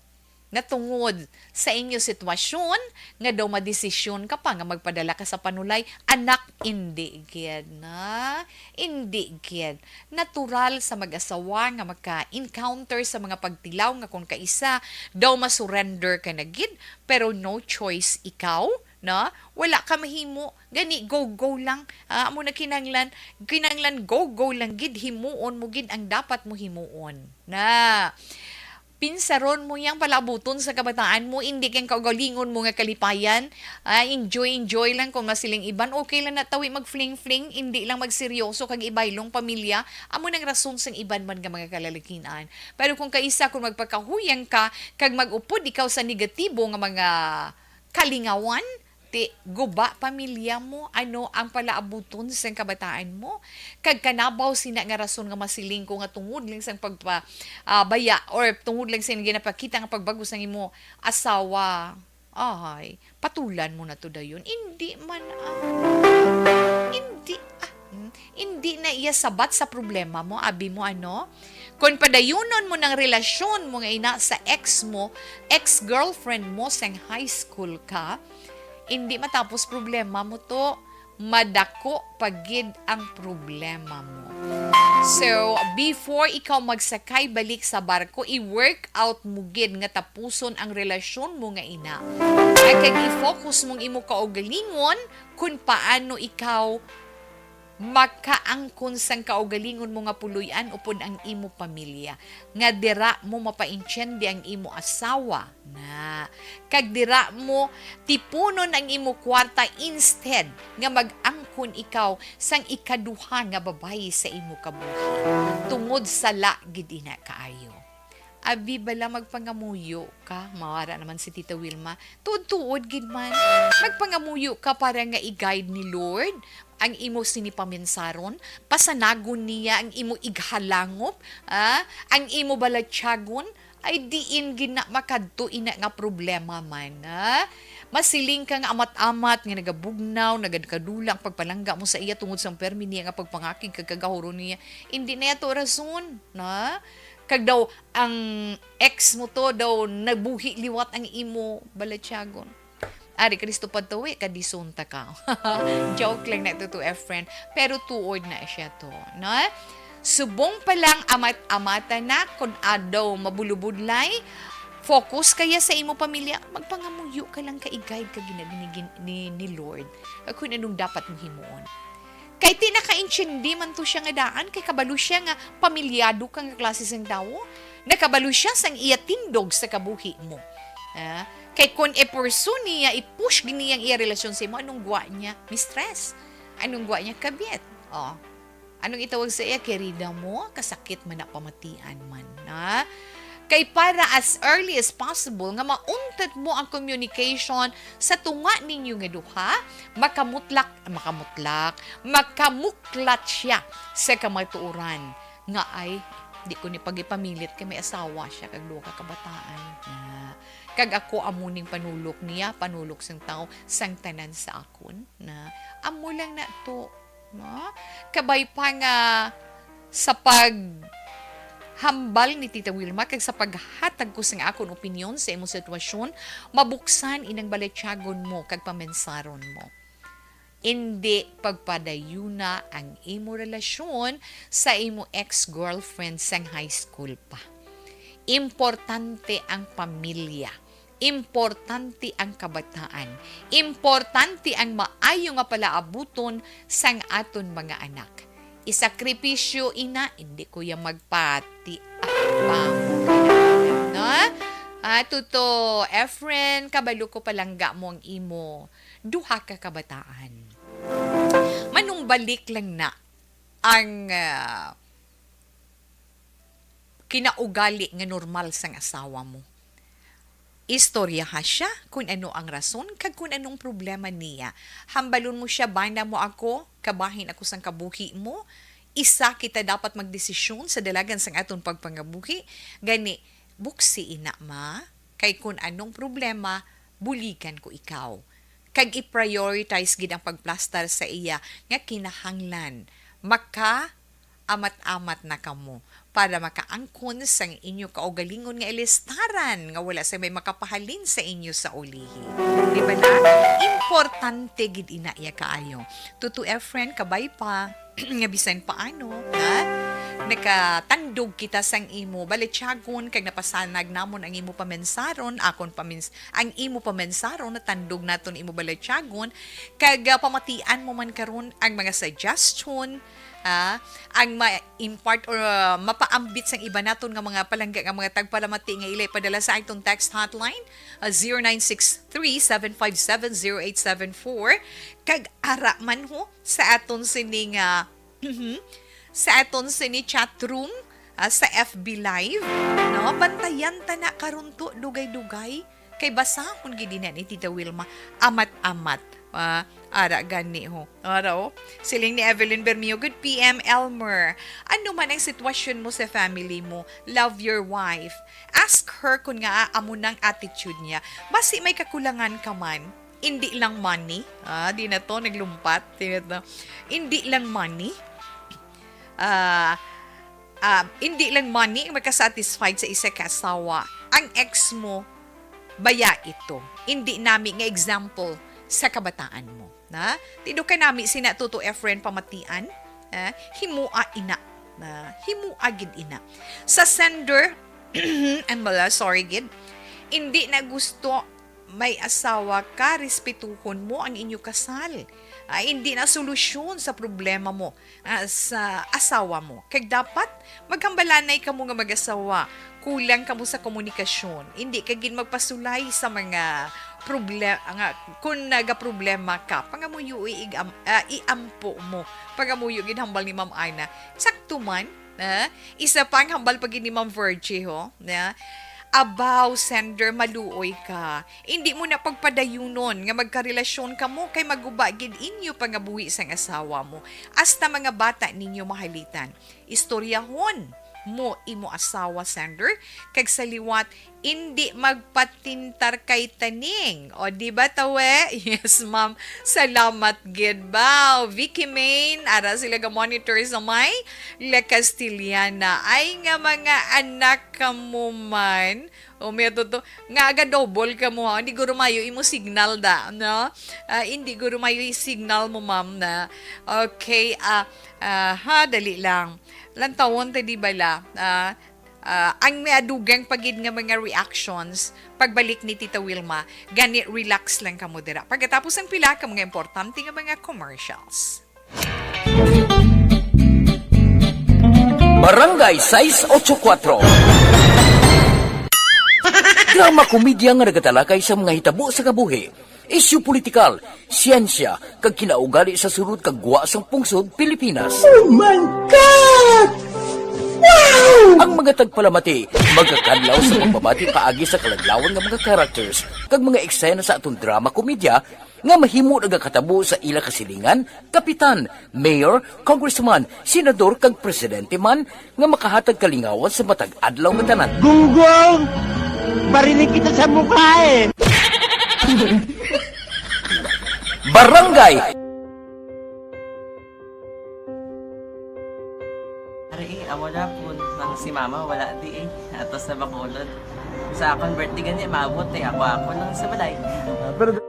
Natungod sa inyo sitwasyon nga daw madesisyon ka pa nga magpadala ka sa panulay, anak, indi gid na. Indi gid. Natural sa mag-asawa nga maka-encounter sa mga pagtilaw nga kung kaisa daw masurrender ka na gid, pero no choice ikaw, no? Wala ka mahimo. Gani, go, go lang. Ah, amo na kinanglan, kinanglan go, go lang gid. Himuon mo gid ang dapat mo himuon. Na. Pinsaron mo yang palabuton sa kabataan mo, indi kay kaugalingon mo nga kalipayan. Ah, enjoy, enjoy lang kung masiling iban. Okay lang na tawi mag-fling-fling, indi lang magseryoso kag ibaylong pamilya. Amo nang rason sang iban man nga mga kalalakinan. Pero kung kaisa, kung magpakahuyang ka, kag mag-upod ikaw sa negatibo nga mga kalingawan, ti guba pamilya mo, ano ang palaabuton sang kabataan mo? Kag kanabaw sina nga rason nga masiling ko nga tungod lang sang pagpa-, ah, baya or tungod lang sa ginapakita nga pagbago sang imo asawa, ay, patulan mo na to dayon. Indi man, ah, indi, ah, hmm, indi na iya sabat sa problema mo, abi mo, ano? Kon padayunon mo nang relasyon mo nga ina sa ex mo, ex-girlfriend mo sang high school ka, indi matapos problema mo to, madako pa gid ang problema mo. So, before ikaw magsakay balik sa barko, i-work out mo gid nga tapuson ang relasyon mo nga ina. Ay, kag i-focus mong imo kaugalingon kung paano ikaw makaangkon sang kaugalingon mo nga puloy-an upod ang imo pamilya, nga dira mo mapaintyendi ang imo asawa, na, kag dira mo tipunon ang imo kwarta instead nga mag-angkon ikaw sang ikaduha nga babayi sa imo kabuhi, tungod sala gid ina kaayo. Abi bala magpangamuyo ka, mawara naman si Tita Wilma. Tuod-tuod gid man. Magpangamuyo ka para nga i-guide ni Lord ang imo sini paminsaron, pasanagon niya ang imo ighalangop, ah, ang imo balatyagon, Ay, diin gid na makadto ina nga problema man, ha? Masiling ka nga amat-amat nga nagabugnaw, nagkadula ang pagpalangga mo sa iya tungod sang permi niya nga pagpangakig kag kagahuron niya. Indi na yato rason, na? Kag daw, ang ex mo to, daw nabuhi liwat ang imo balatyagon. Ari, Cristo Patuwi, kadisonta ka. Joke lang na to, to a friend. Pero tuod na siya to, no? Subong pa lang amat-amata na, kung adaw mabulubudlay, focus kaya sa imo pamilya, magpangamuyo ka lang ka i-guide ka gina-, ni, ni, ni Lord. Kag kung anong dapat mong himuon. Kay ti nakaintindi man to siya nga daan, kay kabalo siya nga pamilyado ka nga klase sang tawo. Nakabalo siya sang iya tindog sa kabuhi mo. Ah, kay kun i-pursue niya, i-push gid niya ang iya relasyon sa imo, anong gwa niya, mistress? Anong gwa niya, kabit? Oh. Anong itawag sa iya, querida mo? Kasakit man na pamatian man, ha? Kay para as early as possible nga mauntat mo ang communication sa tunga ninyo nga duha, makamutlak, makamutlak, makamuklat siya sa kamatuoran nga, "Ay, di ko ni pagipamilit kay may asawa siya kag duha ka kabataan." Ah, kag ako amo ning panulok niya, panulok sang tawo, sang tanan sa akon, na amo lang na to, no? Kabay pa nga sa paghambal ni Tita Wilma kag sa paghatag ko sang akon opinyon sa imong sitwasyon, mabuksan inang balatyagon mo kag pamensaron mo. Indi pagpadayuna ang imo relasyon sa imo ex-girlfriend sang high school pa. Importante ang pamilya. Importante ang kabataan. Importante ang maayo nga palaabuton sang aton mga anak. Isakripisyo ina, hindi ko ya magpati. Apa mo kailangan, no? Ah, Tuto Efren, kabalo ko palangga mo ang imo duha ka kabataan. Manumbalik lang na ang, ah, kinaugali nga normal sang asawa mo. Istoryaha siya kung ano ang rason kag kung anong problema niya. Hambalon mo siya, "Bana mo ako, kabahin ako sang kabuhi mo. Isa kita dapat magdesisyon sa dalagan sang aton pagpangabuhi. Gani, buksi ina, ma, kay kun anong problema, buligan ko ikaw." Kag i-prioritize gid ang pagplastar sa iya nga kinahanglan. Maka amat-amat na kamo para makaangkon sang inyo kaugalingon nga ilistaran nga wala sa may makapahalin sa inyo sa ulihi. Di ba na? Importante gid ina iya kaayo. Tuto Efren, kabay pa nga bisan paano, ha? Nakatandog kita sang imo balatyagon kag napasanag namon ang imo pamensaron, akon pamens-, ang imo pamensaron, natandog naton imo balatyagon, kag, ah, pamatian mo man karon ang mga suggestion, ah, ang ma-impart or, ah, mapaambit sang iba naton nga mga palangga nga mga tagpalamati nga ila ipadala sa aton text hotline, ah, zero nine six three, seven five seven, zero eight seven four. Kag ara man ho sa aton sini nga, mhm, sa aton sini chat room, ah, sa F B Live, no? Bantayan ta na karon to, dugay-dugay. Kay basahon gid ina ni Tita Wilma, amat-amat. Ah, ara gani ho. Ara, oh. Siling ni Evelyn Bermeo, "Good P M, Elmer. Ano man ang sitwasyon mo sa family mo, love your wife. Ask her kung nga amo nang attitude niya. Basi may kakulangan ka man. Indi lang money." Ah, di na to, naglumpat. Di na to. Indi lang money. Ah, ah, indi lang money ang makasatisfied sa isa ka asawa. Ang ex mo, baya ito. Indi nami nga example sa kabataan mo. Na? Tido ka nami sina Tuto Efren pamatian. Ah, himua ina. Na, himua gid ina. Sa sender, I'm wala, sorry gid. Indi na gusto may asawa ka, respetuhon mo ang inyo kasal. Ah, indi na solusyon sa problema mo, ah, sa asawa mo. Kag dapat maghambalanay kamo nga mag-asawa. Kulang kamo sa komunikasyon. Indi ka gid magpasulay sa mga problema nga kung nagaproblema ka, pangamuyo ig-, am-, ah, iampo mo. Pangamuyo gid hambal ni Ma'am Ana. Sakto man, ah, isa pa ang hambal pa gid ni Ma'am Virgie, ho, na, "Abaw, sender, maluoy ka. Indi mo na pagpadayunon nga magkarelasyon kamo kay maguba gid inyo pangabuhi sang asawa mo. Hasta mga bata ninyo mahalitan. Istoryahon mo, imo asawa, sender, kag sa liwat, indi magpatintar kay taning. O, di ba, tawe? Yes, ma'am. Salamat gid ba. Vicky Main, ara sila ga monitor sa may La Castellana. Ay, nga mga anak kamo man. O, may to, nga aga double ka mo, ha? Hindi guro mayo imo signal da, no? Ah, hindi guro mayo yung signal mo, ma'am, na. Okay, ah, ah, ha, dali lang. Lantawon ta di bala. Ah, ah, ang may adugang pagid nga mga reactions, pagbalik ni Tita Wilma, gani relax lang kamo dira. Pagkatapos ang pila ka mga importante nga mga commercials. Barangay sais ocho kuwatro. Drama komedya nga nagatalakay sa mga hitabo sa kabuhi, isyu politikal, siyensya, kag kinaugali sa sulod kag gwa sang pungsod Pilipinas. Oh my God! Wow! Ang mga tagpalamati magakadlaw sa pagpamati paagi sa kalaglawan nga mga characters kag mga eksena sa aton drama komedya nga mahimo nagakatabo sa ila kasilingan, kapitan, mayor, congressman, senador, kag presidente man nga makahatag kalingawan sa matag adlaw nga tanan. Gunggong! Barinig kita sa mukha eh! Barangay! Ari, eh, amo na po. Nang si mama, wala di eh. Ato sa Bacolod. Sa akon birthday gani, maabot eh. Ako, ako lang sa balay. Ah, pero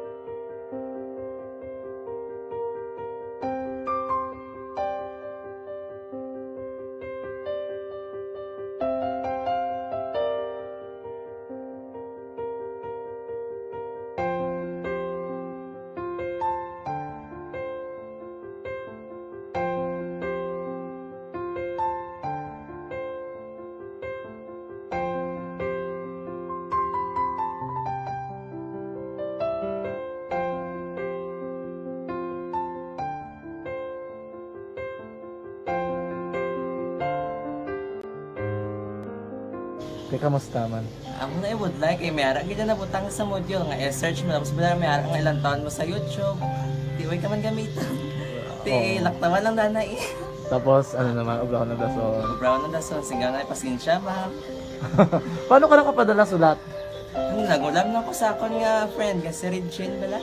Te, kamusta man? Amo na, I would like, eh, may ara gid na nabutang sa module nga i-search mo, tapos bala may ara nga ilang taon mo sa YouTube. Di, way ka man gamitan. Ti, oo, laktawan lang dana, eh. Tapos, ano naman, obra ko ng dason. Obra ko ng dason, singgaw na, pasensya, ma'am. Paano ka nakapadala sulat? Ano, nagulam na ko sa akon nga friend, nga si Regine bala.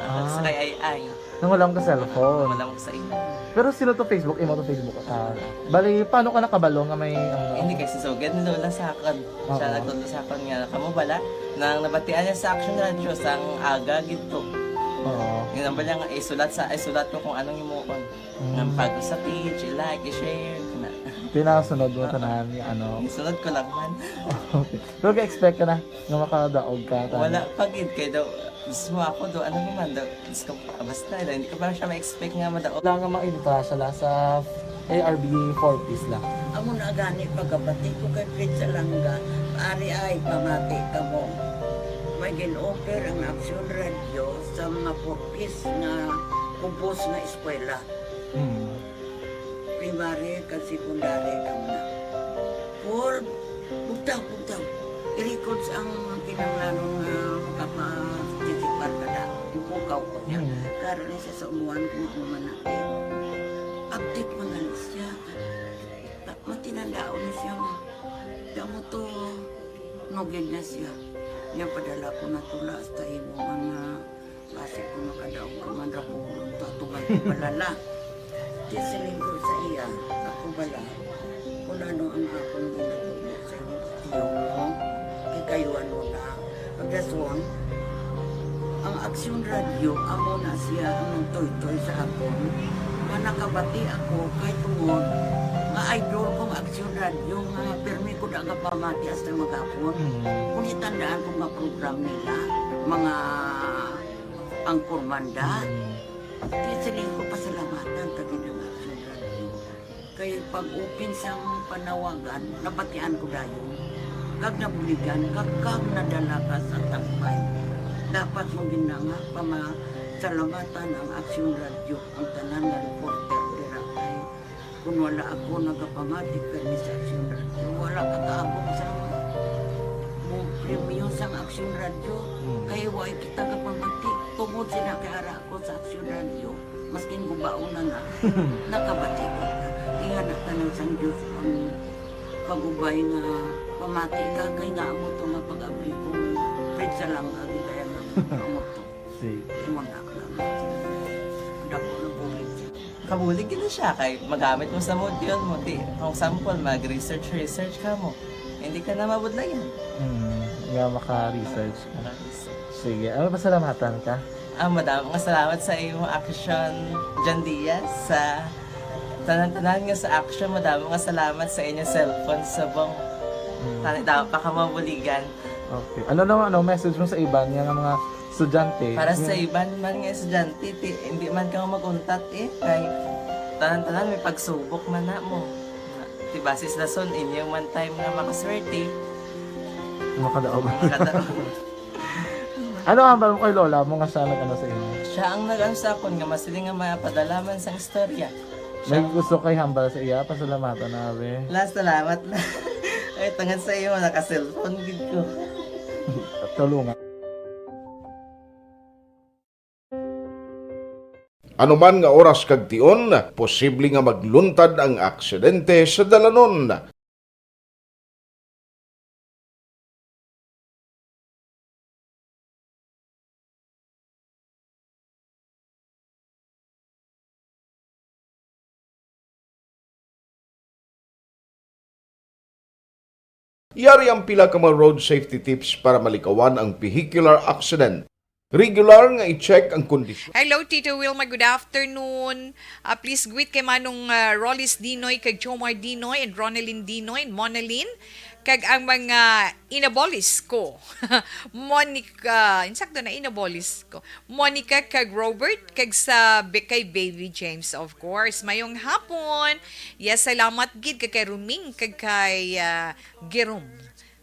Ah, ah, sa kay Ay Ay. Nang wala ka cellphone. Wala ko sa imo. Pero sino to Facebook? Imo to Facebook? Ah, bali, paano ka nakabalo nga may, ano? Hindi, kay si Sugad ni Lola sa akon. Oo. Siya nagtudlo sa akon nga, kamo bala, nang nabatian niya sa Action Radio, sang aga gid to. Oo. Yun ang bala nga, isulat sa, isulat ko kung anong himuon. Mm. Nang pag sa page, i-like, i-share, na. Pinasunod mo, oo, tanan, yung ano. Isunod ko lang man. Okay. Pero ka-expect ka na nga makadaog ka, tanan? Wala pa gid, kay daw, mismo ako do, ano naman daw, Diyos ko, basta, hindi ko pa siya ma-expect nga madaog. Wala nga maintra siya la sa A R B four Ps la. Amo na gani pagkabati ko kay Fred Salanga, ari ay pamati kamo. May gin-offer ang Aksyon Radio sa mga four Ps nga kubos nga eskwela. Hmm. Primary kag secondary kamo na. For bugtaw, bugtaw. I-records ang kinahanglanon nga makapa-, participar ka na. Ipukaw ko niya. Mm. Karon ni sa, sa umuan ko nga human na, eh, update man gani siya. Ta-, matinandaon na siya, ma. Kamo to, nugid na siya. Niya padala ko na tula hasta imo man nga basi ko makadaog ka man ra ko, tatuman ko palala. Di siling ko sa iya, ako bala, kung ano ang akong ginatudlo sa imo, tiyo mo, kay kayuan mo na. Ang dason, ang Aksyon Radio, amo na siya ang nagtoytoy sa akon. Nga nakabati ako, kay tungod, nga idol kong Aksyon Radio, nga pirmi ko da nga pamati hasta maghapon. Mm. Kung itandaan ko nga program nila, mga Ang kurmanda, mm, ti siling ko pasalamatan ta gid ang Aksyon Radio. Kay pag-open sang panawagan, nabatian ko dayon. Kag nabuligan, kag, kag nadala ka sa tagbay. Dapat mo gid na nga pamasalamatan ang Aksyon Radio, ang tanan nga reporter dira kay Kung wala ako nagapamati kay Miss Action Radio, wala ka kaabot sa mo premyo sang Action Radio. Mm. Kay wa kita gapamati. Tungod sila kay ara ako sa Action Radio, maskin gubaon na nga, nakabati ko. Iya na tanan sang Diyos ang Pag-ubay nga pamati ka, kay nga amo to nga pag-abli kong pizza lang, agi kaya nga amo to. Sige. Imo na lang. Dako ng bulig. Kabulig gid na siya kay magamit mo sa module mo. Di, kung sample, mag-research, research ka mo. Hindi ka na mabudlayan. Hmm, nga maka-research ka. Maka-research. Sige, ano, pasalamatan ka? Ah, madamo nga salamat sa imong action, John Diaz, sa tanan-tanan nga sa action, madamo nga salamat sa inyong cellphone subong. Hmm. Tani daw pa ka mabuligan. Okay. Ano naman, ano, message mo sa iban nga mga estudyante? Para sa Yung iban man nga estudyante, ti, hindi man ka mag-untat eh, kay tanan-tanan may pagsubok man na mo. Ti basis na son, inyo man time nga makaswerte. Makadaog. Makadaog. Ano ang hambal mo kay lola mo nga siya nag-ano sa imo? Siya ang nag-ano sa akon nga masiling nga mapadala man sang istorya. May Siya gusto kay hambal sa iya, pasalamatan na, be. La, salamat na. Ay, tungod sa imo, naka-cellphone gid ko. Tulungan. Anuman nga oras kag tion, posible nga magluntad ang aksidente sa dalanon. Yari ang pila ka mga road safety tips para malikawan ang vehicular accident. Regular nga i-check ang kondisyon. Hello, Tito Wilma. Good afternoon. Ah, please greet kay Manong, ah, Rollis Dinoy, kag Jomar Dinoy, and Ronaldin Dinoy, and Monalin, kag ang mga inabolis ko. Monica, insakto na, inabolis ko. Monica kag Robert, kag sa be-, kay Baby James, of course. Mayong hapon. Yes, salamat gid kay, kay Ruming, kag kay, ah, Girom.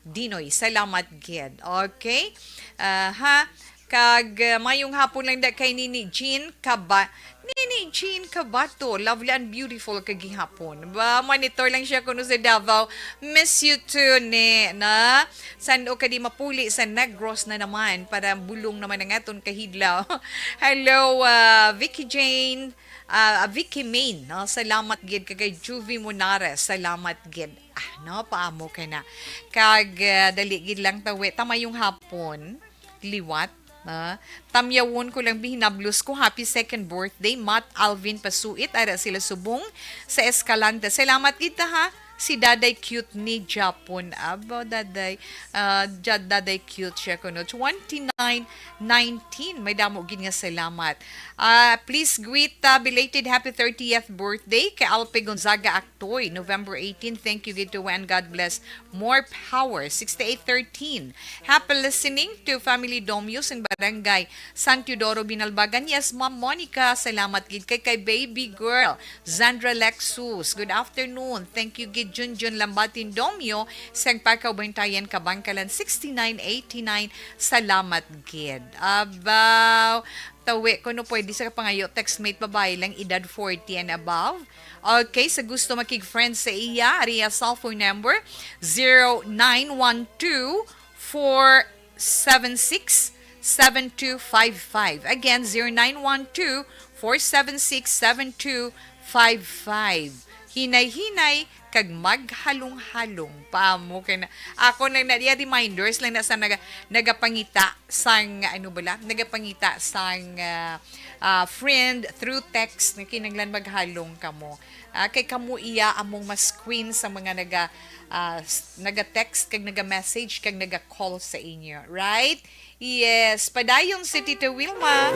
Dinoy, salamat gid. Okay? Ah, ha? Kag, ah, mayong hapon lang da kay Nini Jean Kaba-, Nini Jean Kabato, lovely and beautiful kagihapon. Ba, monitor lang siya kuno sa Davao. Miss you too, ni, na? San-o ka di mapuli sa Negros na naman para bulong naman ang aton kahidlaw. Hello, ah, Vicky Jane, ah, Vicky Main, no? Salamat gid kay, kay Juvie Monares. Salamat gid. Ah, no, paamo ka na. Kag, ah, dali gid lang tawi. Tamayong hapon, liwat, ah. Tamyawon ko lang, bihinablos ko. Happy second birthday, Matt Alvin Pasuit. Ara sila subong sa Escalante. Salamat gid ta, ha. Si Daday Cute ni Japon. Abo, Daday. Ah, Ja-, Daday Cute siya kuno. Twenty-nine nineteen. May damo gid nga salamat. Ah, please greet, ah, belated happy thirtieth birthday kay Alpe Gonzaga Toy, November eighteen. Thank you, Gito, and God bless. More power, sixty-eight thirteen. Happy listening to Family Domios in Barangay San Teodoro, Binalbagan. Yes, Ma'am Monica, salamat gid kay, kay baby girl, Zandra Lexus. Good afternoon. Thank you, gid, Junjun Lambatin Domio, sang Pagkaubantayan, Kabangkalan, sixty-nine eighty-nine. Salamat gid. Abaw, tawi ko no pwede sa kapangayo, textmate babae lang, edad forty and above. Okay, sa gusto makig-friend sa iya, ari ang cellphone number, zero nine one two, four seven six, seven two five five. Again, zero nine one two, four seven six, seven two five five. Hinay-hinay kag maghalong-halong pa mo kay na, ako nang na, reminders lang na sa naga-, nagapangita sang, ano bala, nagapangita sang, ah, ah, friend through text nga kinahanglan maghalong kamo. Ah, kay kamo iya among mas queen sa mga naga, ah, s-, naga-text kag naga-message kag naga-call sa inyo, right? Yes, padayon si Tita Wilma.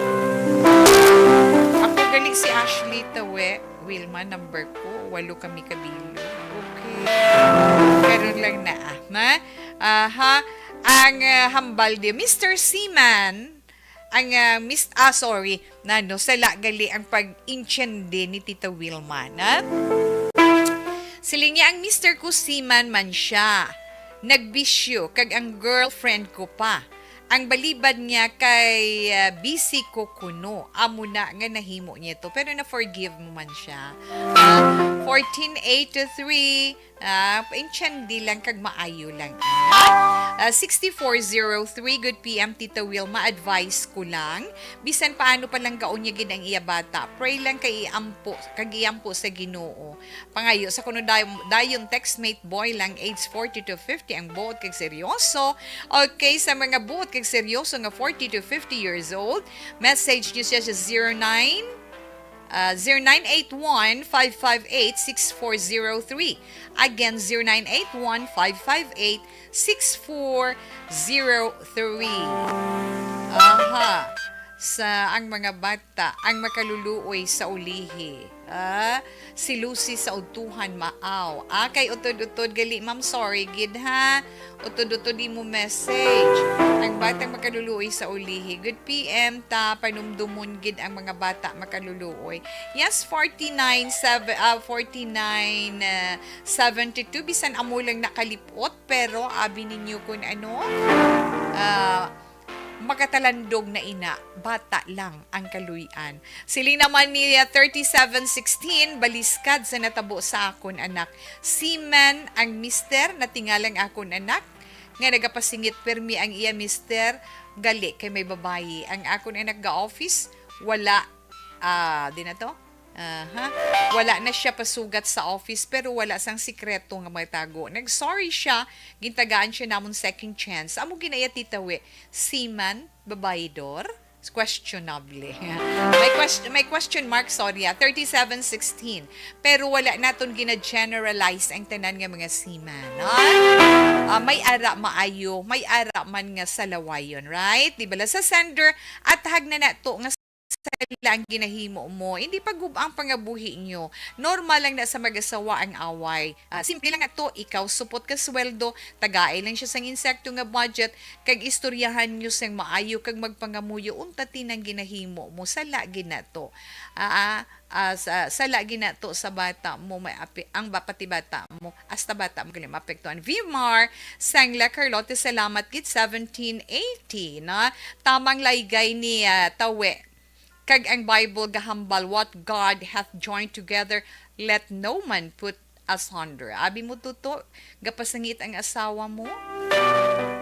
Ako gali si Ashley Tawe. Wilma, number ko. Walo kami kabilog. Okay. Karon lang na, ah, na? Aha. Ang, ah, hambal di, Mister Seaman, ang, ah, mis-, ah, sorry, nano, sala gali ang pag-intiende ni Tita Wilma, na? Siling niya, "Ang mister ko seaman man siya. Nagbisyo, kag ang girlfriend ko pa. Ang balibad niya kay, ah, busy ko kuno. Amo na nga nahimo niya to." Pero na-forgive mo man siya. Ah, Fourteen eighty-three. Ah, intindi lang kag maayo lang. Ah, sixty-four zero three, good P M, Tita Wilma, advice ko lang. Bisan paano pa lang gaunya gid ang iya bata. Pray lang kay iampo, kag iampo sa Ginoo. Pangayo sa kuno dayon, dayon textmate boy lang, age forty to fifty, ang buot kag seryoso. Okay, sa mga buot kag seryoso nga forty to fifty years old, message niyo siya sa zero nine, ah, zero nine eight one, five five eight, six four zero three. Again, zero nine eight one, five five eight, six four zero three. Aha. Sa ang mga bata, ang makaluluoy sa ulihi. Ah, si Lucy sa Utuhan, Maaw. Ah, kay utod-utod gali, ma'am. Sorry gid, ha. Utod-utod imo message. Ang batang makaluluoy sa ulihi. Good P M ta, panumdumon gid ang mga bata makaluluoy. Yes, forty-nine, seven, ah, forty-nine, ah, seventy-two. Bisan amo lang nakalipot, pero abi ninyo kun ano, ah, makatalandog na ina, bata lang ang kaluy-an. Siling naman ni, ah, thirty-seven sixteen, baliskad sa natabo sa akon anak. Seaman ang mister, natingalang akon anak nga nagapasingit permi ang iya mister, gali kay may babayi. Ang akon anak ga-office, wala, ah, di na to? Aha. Wala na siya pasugat sa office, pero wala sang sikreto nga matago. Nag-sorry siya, gintagaan siya namon second chance. Amo ginaya titawi, seaman, babayidor, questionable. May question, may question mark, sorry, ah, thirty-seven sixteen. Pero wala naton gina-generalize ang tanan nga mga seaman, no? Ah, may ara maayo, may ara man nga salawayon, right? Di bala sa sender, at hag na nato nga sala ang ginahimo mo. Hindi pagub-ang pangabuhi nyo. Normal lang na sa mag-asawa ang away. Ah, simple lang ato, ikaw supot ka sweldo, tagai lang siya sang insekto nga budget, kag istoryahan nyo sang maayo kag magpangamuyo unta tinang ginahimo mo. Sala gid na to. Ah, ah, ah, sa, sala gid na to sa bata mo, may api, ang ba, pati bata mo, hasta bata mo gali maapektuhan. Vimar Sangla Carlote, salamat gid, seventeen eighty, na tamang laygay ni, ah, Tawe. Kag ang Bible gahambal, "What God hath joined together, let no man put asunder." Abi mo, Tuto, gapasangit ang asawa mo?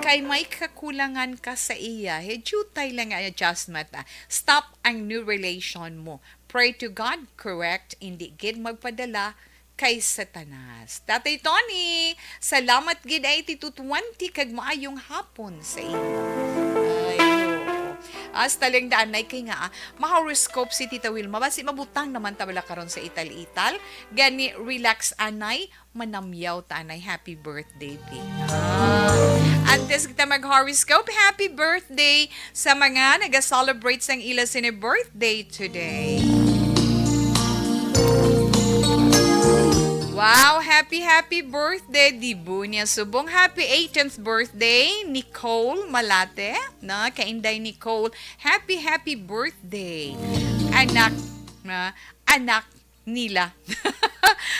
Kay may kakulangan ka sa iya. He, jutay lang nga adjustment, ah. Stop ang new relation mo. Pray to God, correct, indi gid magpadala kay Satanas. Tatay Tony, salamat gid ay ti two twenty kag maayong hapon sa inyo. Ay, oo. Hasta lang daan, nay, kay nga, ah, ma-horoscope si Tita Wilma. Basi mabutang naman ta bala karon sa ital-ital. Gani, relax, anay, manamyaw ta, anay. Happy birthday, Tita. Ah, antes kita mag-horoscope, happy birthday sa mga naga-celebrate sang ila sini birthday today. Wow, happy, happy birthday, Dibunia Subong. Happy eighteenth birthday, Nicole Malate. Na, kay Inday Nicole, happy, happy birthday. Anak, na, anak nila.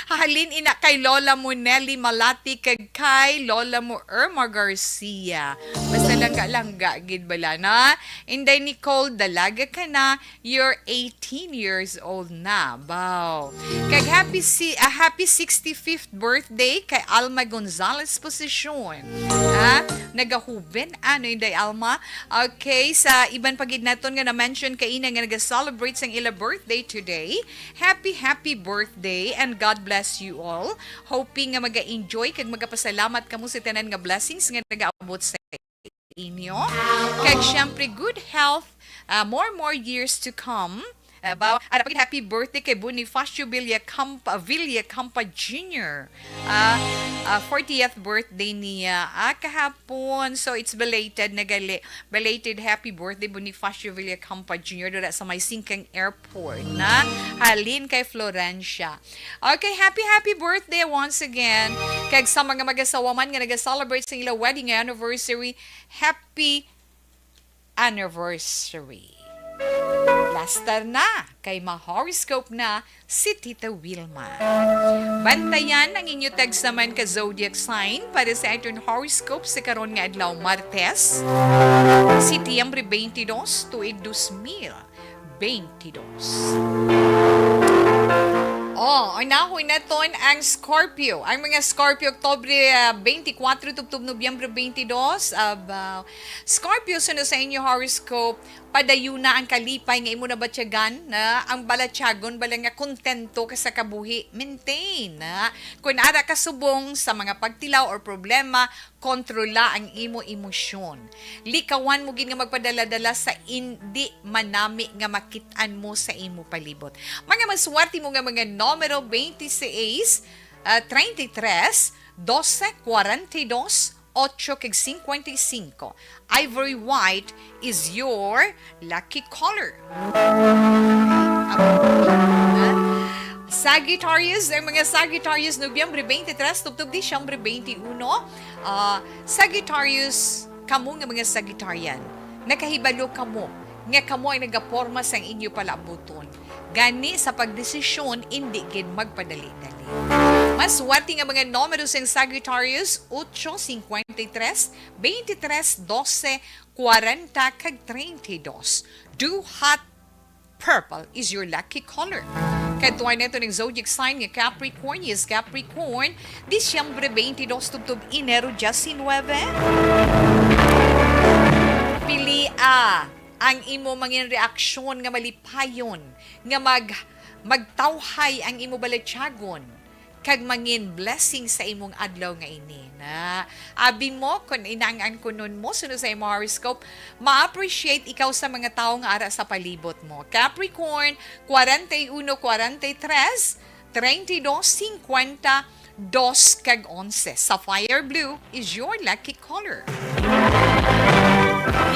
Halin ina kay Lola mo Nelly Malati kag kay Lola mo Irma Garcia. Basta langga-langga gid bala na. Inday Nicole, dalaga ka na. You're eighteen years old na. Baw. Kag happy si, ah, happy sixty-fifth birthday kay Alma Gonzalez Posicion. Ah, nagahuben ano, Inday Alma? Okay, sa iban pa gid naton nga na-mention kaina nga naga-celebrate sang ila birthday today, happy, happy birthday and God bless you all. Hoping nga maga-enjoy kag magapasalamat kamo sa tanan nga blessings nga nagaabot sa inyo. Kag syempre, good health, ah, more, more years to come. Ah, ba, ara pa gid, happy birthday kay Bonifacio Villacampa, Villacampa Junior. Ah, ah, fortieth birthday niya. Ah, kahapon. So, it's belated na gali. Belated happy birthday, Bonifacio Villacampa Junior, dira sa may Singkang Airport, na halin kay Florencia. Okay, happy, happy birthday once again. Kag sa mga mag-asawa man nga nag-celebrate sa ila wedding anniversary, happy anniversary. Lastar na, kay ma-horoscope na si Tita Wilma. Bantayan ang inyo tagsaman ka zodiac sign para sa aton horoscope sa karon nga adlaw, Martes, Setyembre twenty-two, tuig dos mil twenty-two. Oh, unahon naton ang Scorpio. Ang mga Scorpio, Oktubre, ah, twenty-four tubtob Nobyembre twenty-two. Aba, Scorpio, suno sa inyo horoscope, padayon na ang kalipay nga imo nabatyagan, na ang balatyagon bala nga kontento ka sa kabuhi, maintain na. Kung ara ka subong sa mga pagtilaw or problema, kontrola ang imo emosyon. Likawan mo gid nga magpadala-dala sa indi manami nga makit-an mo sa imo palibot. Mga maswerte mo nga mga numero, twenty-six, ah, treinta y tres, doce, cuarenta y dos, ocho, kag cincuenta y cinco. Ivory white is your lucky color. Sagittarius, ang mga Sagittarius, Nobyembre twenty-three tubtob Disyembre twenty-one. Ah, Sagittarius, kamo nga mga Sagittarian, nakahibalo kamo nga kamo ang nagaporma sang inyo palaabuton. Gani, sa pagdesisyon, indi gid magpadali-dali. Maswerte nga mga numero sang Sagittarius, ocho, cincuenta y tres, veintitrés, doce, cuarenta, kag treinta y dos. Do hot purple is your lucky color. Kadtuan nato ning zodiac sign nga Capricorn. Yes, Capricorn, Disyembre twenty-two tubtob Enero diecinueve. Pilia ang imo mangin reaksyon nga malipayon, nga mag-, magtawhay ang imo balatyagon, kag mangin blessing sa imong adlaw nga ini. Na, abi mo, kung inang-an kunon mo, suno sa imo horoscope, ma-appreciate ikaw sa mga tawo nga ara sa palibot mo. Capricorn, cuarenta y uno, cuarenta y tres, treinta y dos, cincuenta, dos, kag onse. Sapphire blue is your lucky color.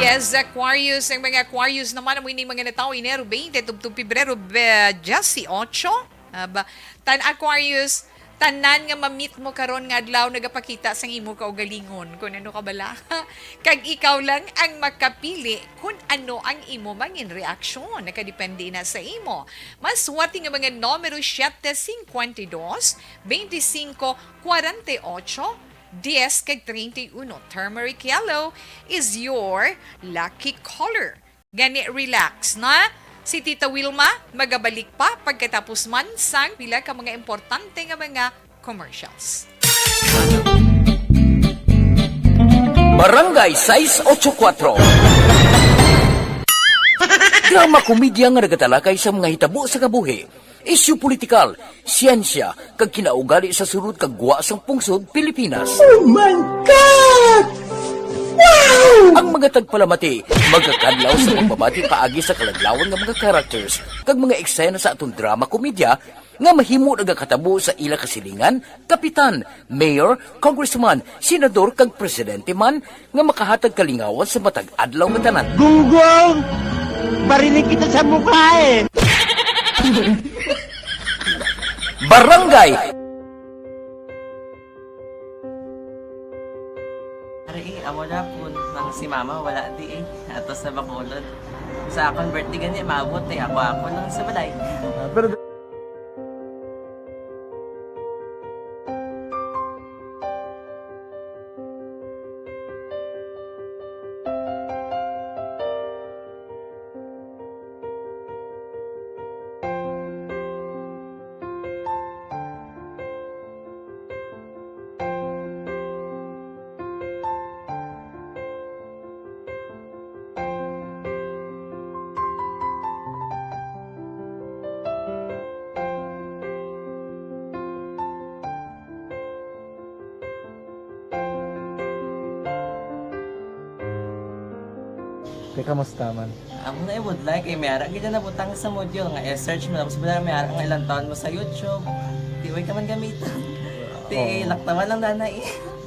Yes, Aquarius. Ang mga Aquarius naman, amo ini mga natawo Enero twenty tubtob Pebrero, be-, dieciocho. Aba, tan Aquarius, tanan nga ma-meet mo karon nga adlaw nagapakita sang imo kaugalingon, kung ano ka bala. Kag ikaw lang ang makapili kung ano ang imo mangin reaksyon. Nakadepende na sa imo. Maswerte nga mga numero, siete, cincuenta y dos, veinticinco, cuarenta y ocho, diez, kag treinta y uno. Turmeric yellow is your lucky color. Gani, relax na. Si Tita Wilma magabalik pa pagkatapos man sang pila ka mga importante nga mga commercials. Barangay sais ocho kuatro. Drama komedya nga nagatalakay sa mga hitabo sa kabuhi, isyu politikal, siyensya, kag kinaugali sa sulod kag gwa sang pungsod Pilipinas. Oh my God! Wow! Ang mga tagpalamati magakadlaw sa pagbabati paagi sa kaladlawan nga mga characters kag mga eksena sa aton drama komedya nga mahimo nagakatabo sa ila kasilingan, kapitan, mayor, congressman, senador, kag presidente man, nga makahatag kalingawan sa matag adlaw nga tanan. Gunggong! Barinig kita sa mukha eh! Barangay! Ari, eh, amo na po. Nang si mama, wala di eh. Ato sa Bacolod. Sa akon birthday gani, maabot eh. Ako, ako lang sa balay. Ah, pero Te, kamusta man? Amo na, eh, budlay kay may ara gid na nabutang sa module nga i-search mo, tapos wala may ara nga ilang taon mo sa YouTube. Di way ka man gamiton. Ti, oo, laktawan lang, danay.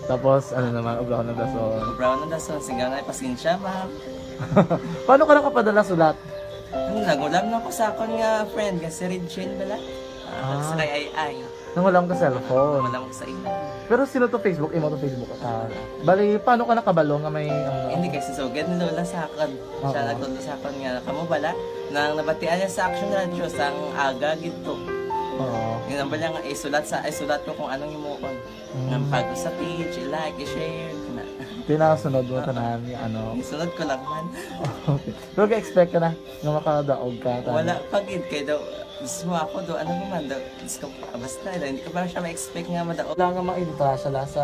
Tapos, ano naman, obrahon ng dason. Obrahon ng dason, sigang nga pasensya, ma'am. Paano ka nakapadala sulat? Ano, nag-ulam na ko sa akon nga friend, nga si Regine bala. Ah, ah, sa kay Ai Ai. Nang wala akong cellphone. Wala akong sa imo. Pero sino to Facebook? Imo to Facebook account? Bali, paano ka nakabalo nga may, ano? Hindi, kay si Sugad ni Lola sa akon. Siya, oo, nagtudlo sa akon nga, kamo bala, nang nabatian niya sa Action Radio, sang aga gid to. Oo. Yun ang bala nga, isulat sa, isulat ko kung anong himuon. Mm. Nang pag sa page, i-like, i-share, na. Pinasunod mo tanan, ano. Sunod ko lang man. Okay. Pero ka-expect ka na nga makadaog ka, tama? Wala pa gid kay daw, gusto mo ako do, ano mo man daw, gusto ko, ah, basta, hindi ko pa siya ma-expect nga madaog. Wala nga makita siya la sa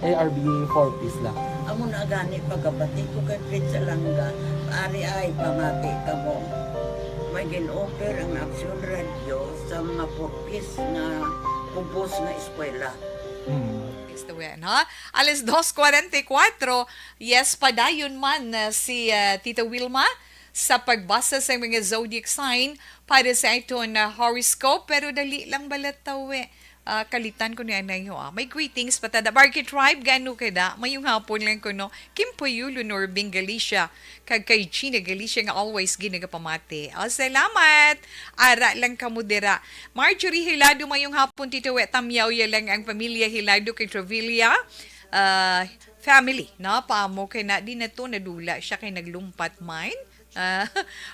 A R B four Ps la. Amo na gani pagkabati ko kay Fritz Alanga, ari ay pamati kamo. May gin-offer ang Aksyon Radio sa mga four Ps nga kubos nga eskwela. Hmm. Gusto yan, ha? Alas dos cuarenta y cuatro, yes, padayon man, uh, si, uh, Tita Wilma sa pagbasa sa mga zodiac sign para sa aton, uh, horoscope, pero dali lang balataw, eh. Ah, kalitan ko ni anay ho, ah. May greetings pa tada. Barky Tribe, gano ka da? Mayong hapon lang ko, no? Kim Puyulo, Norbing Galicia, kag kay Gina Galicia nga always ginagapamati. Oh, salamat! Ara lang kamo dira. Marjorie Hilado, mayong hapon, Tito Wet. Tamyaw ya lang ang pamilya Hilado kay Travilla, ah, family, no? Paamo kay na, di na to nadula siya kay naglumpat man. Ah,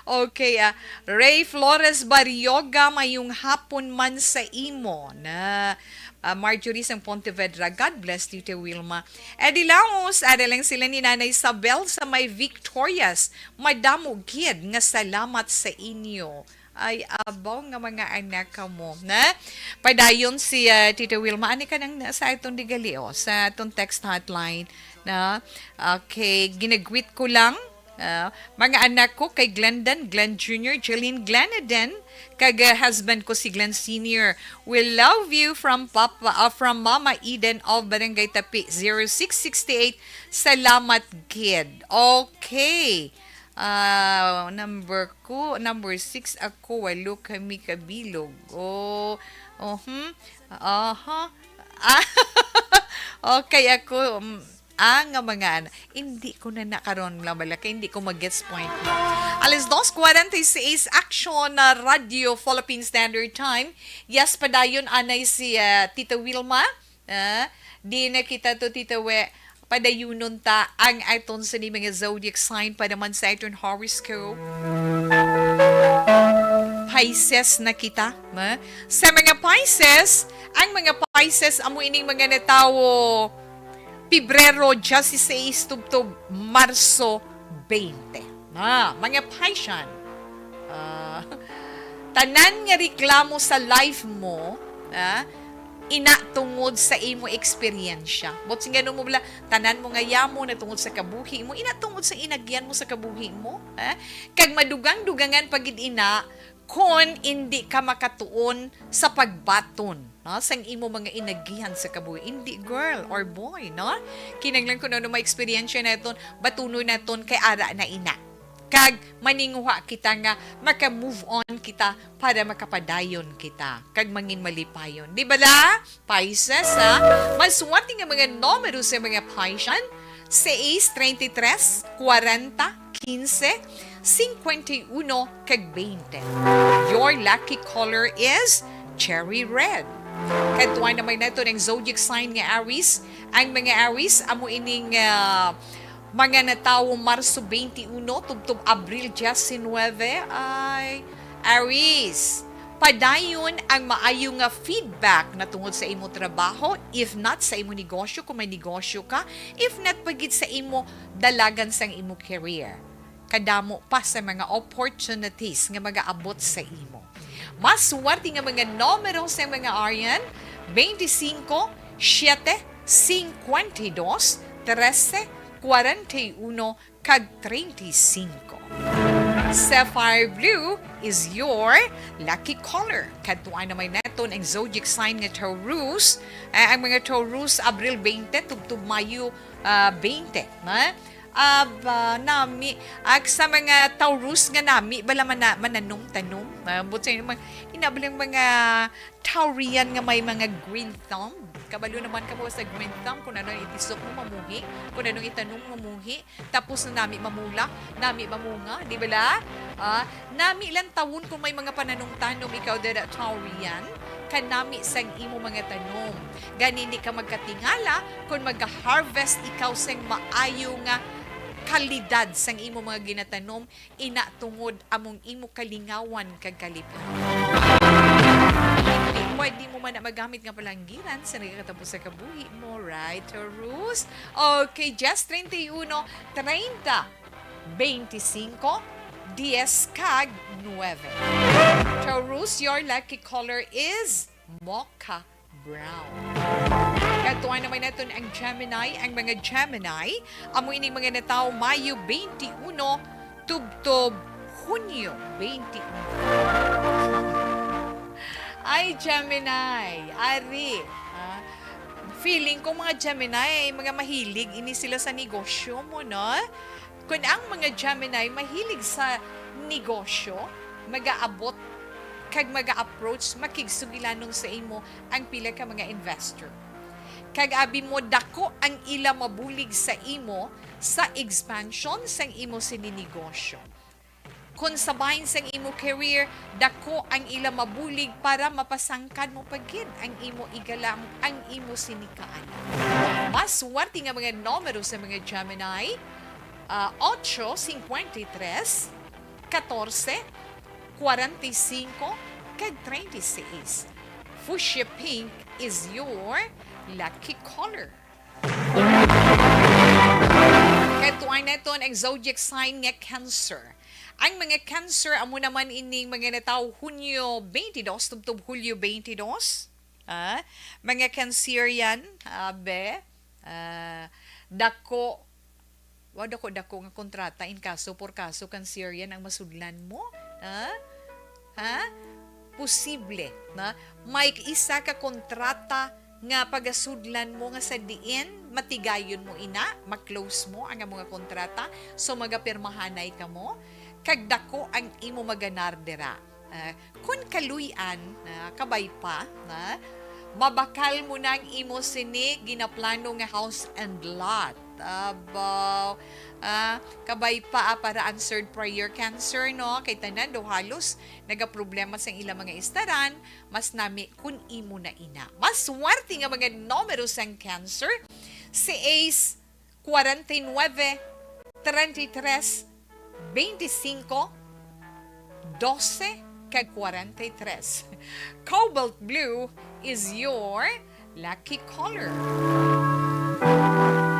okay, ah, Ray Flores Barrioga, mayong hapon man sa imo, na, ah, Marjorie sang Pontevedra. God bless, Tita Wilma. Eddie Laos, ada lang sila ni Nanay Isabel sa may Victorias. Madamo gid nga salamat sa inyo. Ay, abaw nga mga anak kamo, na? Padayon si, ah, Tita Wilma. Ani ka nang sa aton digali, oh, sa aton text hotline, na? Okay, ginagwit ko lang. Ah, mga anak ko kay Glendon, Glenn Junior, Jeline, Glenn Eden, kag, ah, husband ko si Glenn Senior. We love you from Papa, ah, from Mama Eden of Barangay Tapi, zero six sixty-eight. Salamat gid. Okay. Ah, number ko, number six ako, walo kami kabilog. Oh, oh, hmm. Aha. Ah, okay ako. Mm, ah, nga mga an-, hindi ko na nakaron lang bala kay hindi ko mag-gets point mo. Alas dos cuarenta y seis, action na Radio Philippine Standard Time. Yes, padayon anay si, ah, Tita Wilma. Ah, di na kita to, Tita We. Padayunon ta ang aton sa ni mga zodiac sign para man sa aton horoscope. Pisces na kita, na? Sa mga Pisces, ang mga Pisces amo ining mga natawo Pebrero diyesiseis tubtob Marso twenty. Na, mga Piscean, ah, tanan nga reklamo sa life mo, ah, ina tungod sa imo eksperyensya. But sing ano mo bala, tanan mo nga yamo na tungod sa kabuhi mo, ina tungod sa inagyan mo sa kabuhi mo, ah? Kag madugang-dugangan pa gid ina, kon indi ka makatuon sa pagbaton, no, sang imo mga inagihan sa kabuhi. Indi, girl or boy, no? Kinahanglan ko na ano may eksperyensya naton, batunon naton kay ara na ina. Kag maninguha kita nga maka-move on kita para makapadayon kita kag mangin malipayon. Di ba la? Pisces, ha? Maswerte nga mga numero sa mga Piscean, seis, treinta y tres, cuarenta, quince, cincuenta y uno, kag veinte. Your lucky color is cherry red. Kadtuan naman nato ang zodiac sign nga Aries. Ang mga Aries, amo ining, ah, mga natawo Marso twenty-one tubtob Abril diecinuebe, ay, Aries, padayon ang maayo nga feedback na tungod sa imo trabaho, if not sa imo negosyo, kung may negosyo ka, if not pa gid sa imo dalagan sang imo career. Kadamo pa sa mga opportunities nga magaabot sa imo. Mas swerte nga mga numero sa mga Arian, twenty-cinco, siete, cincuenta y dos, trece, cuarenta y uno, kag treinta y cinco. Sapphire blue is your lucky color. Kadtuan naman naton ang zodiac sign nga Taurus. Ah, ang mga Taurus, Abril twenty tubtob Mayo, ah, twenty, na? Aba, nami. Ag sa mga Taurus nga nami, bala mana-, mananom-tanom. Ah, but sa mga, inabalang mga Taurian nga may mga green thumb. Kabalo naman ka po sa green thumb, kung ano ang itisok mo, mamuhi. Kung anong itanom, mamuhi. Tapos na nami mamulak, nami mamunga, di ba la? Ah, nami lang tawon kung may mga pananong-tanom ikaw dira, Taurian. Kanami sang imo mga tanom. Gani, hindi ka magkatingala kung mag-harvest ikaw sang maayo nga kalidad sang imo mga ginatanom, ina tungod among imo kalingawan kag kalipay. Hindi pwede mo man na magamit nga palanggiran sa nagakatapos sa kabuhi mo, right, Taurus? Okay, Jess, treinta y uno, treinta, veinticinco, diez, kag nueve. Taurus, your lucky color is mocha brown. Katuan naman naton ang Gemini. Ang mga Gemini, amo ining mga natawo Mayo twenty-one tubtob Hunyo twenty-one. Ay, Gemini, ari, ha? Feeling ko mga Gemini, mga mahilig ini sila sa negosyo mo, no? Kung ang mga Gemini mahilig sa negosyo, magaabot kag maga-approach, makigsugilanon sa imo ang pila ka mga investor. Kag abi mo, dako ang ila mabulig sa imo sa expansion sang imo sini negosyo. Kung sa bahin sang imo career, dako ang ila mabulig para mapasangkad mo pa gid ang imo igalang, ang imo sini kaalam. Mas swerte nga mga numero sa mga Gemini, ah, ocho, cincuenta y tres, catorce, cuarenta y cinco, kag treinta y seis. Fuchsia pink is your lucky color. Katuan naton ang zodiac sign nga Cancer. Ang mga Cancer, amo naman ining mga natawo Hunyo twenty-two tubtob Hulyo twenty-two. Ah, mga Cancerian, abe, ah, dako, wa, dako-dako nga kontrata in kaso por kaso Cancerian ang masudlan mo. Ha? Ha? Posible na may isa ka kontrata nga pagasudlan mo nga sa diin matigayon mo ina, ma-close mo ang amo nga kontrata, so magapirmahanay kamo, kag dako ang imo maganar dira. Ah, kun kaluy-an, ah, kabay pa, na mabakal mo na ang imo sini ginaplano nga house and lot. Abaw, ah, kabay pa, ah, para answered prayer, Cancer, no? Kay tanan daw halos nagaproblema sa ilang mga istaran, mas nami kun imo na ina. Mas swerte nga mga numero sang Cancer, si Ace, cuarenta y nueve, treinta y tres, veinticinco, doce, kag cuarenta y tres. Cobalt blue is your lucky color.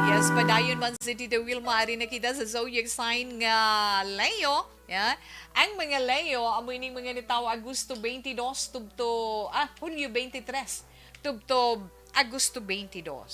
Yes, padayon man si Tita Wilma, ari na kita sa zodiac sign nga Leo. Ya, ang mga Leo, amo ining mga natawo Agosto twenty-two tubto, ah, Hulyo twenty-three tubto Agosto twenty-two.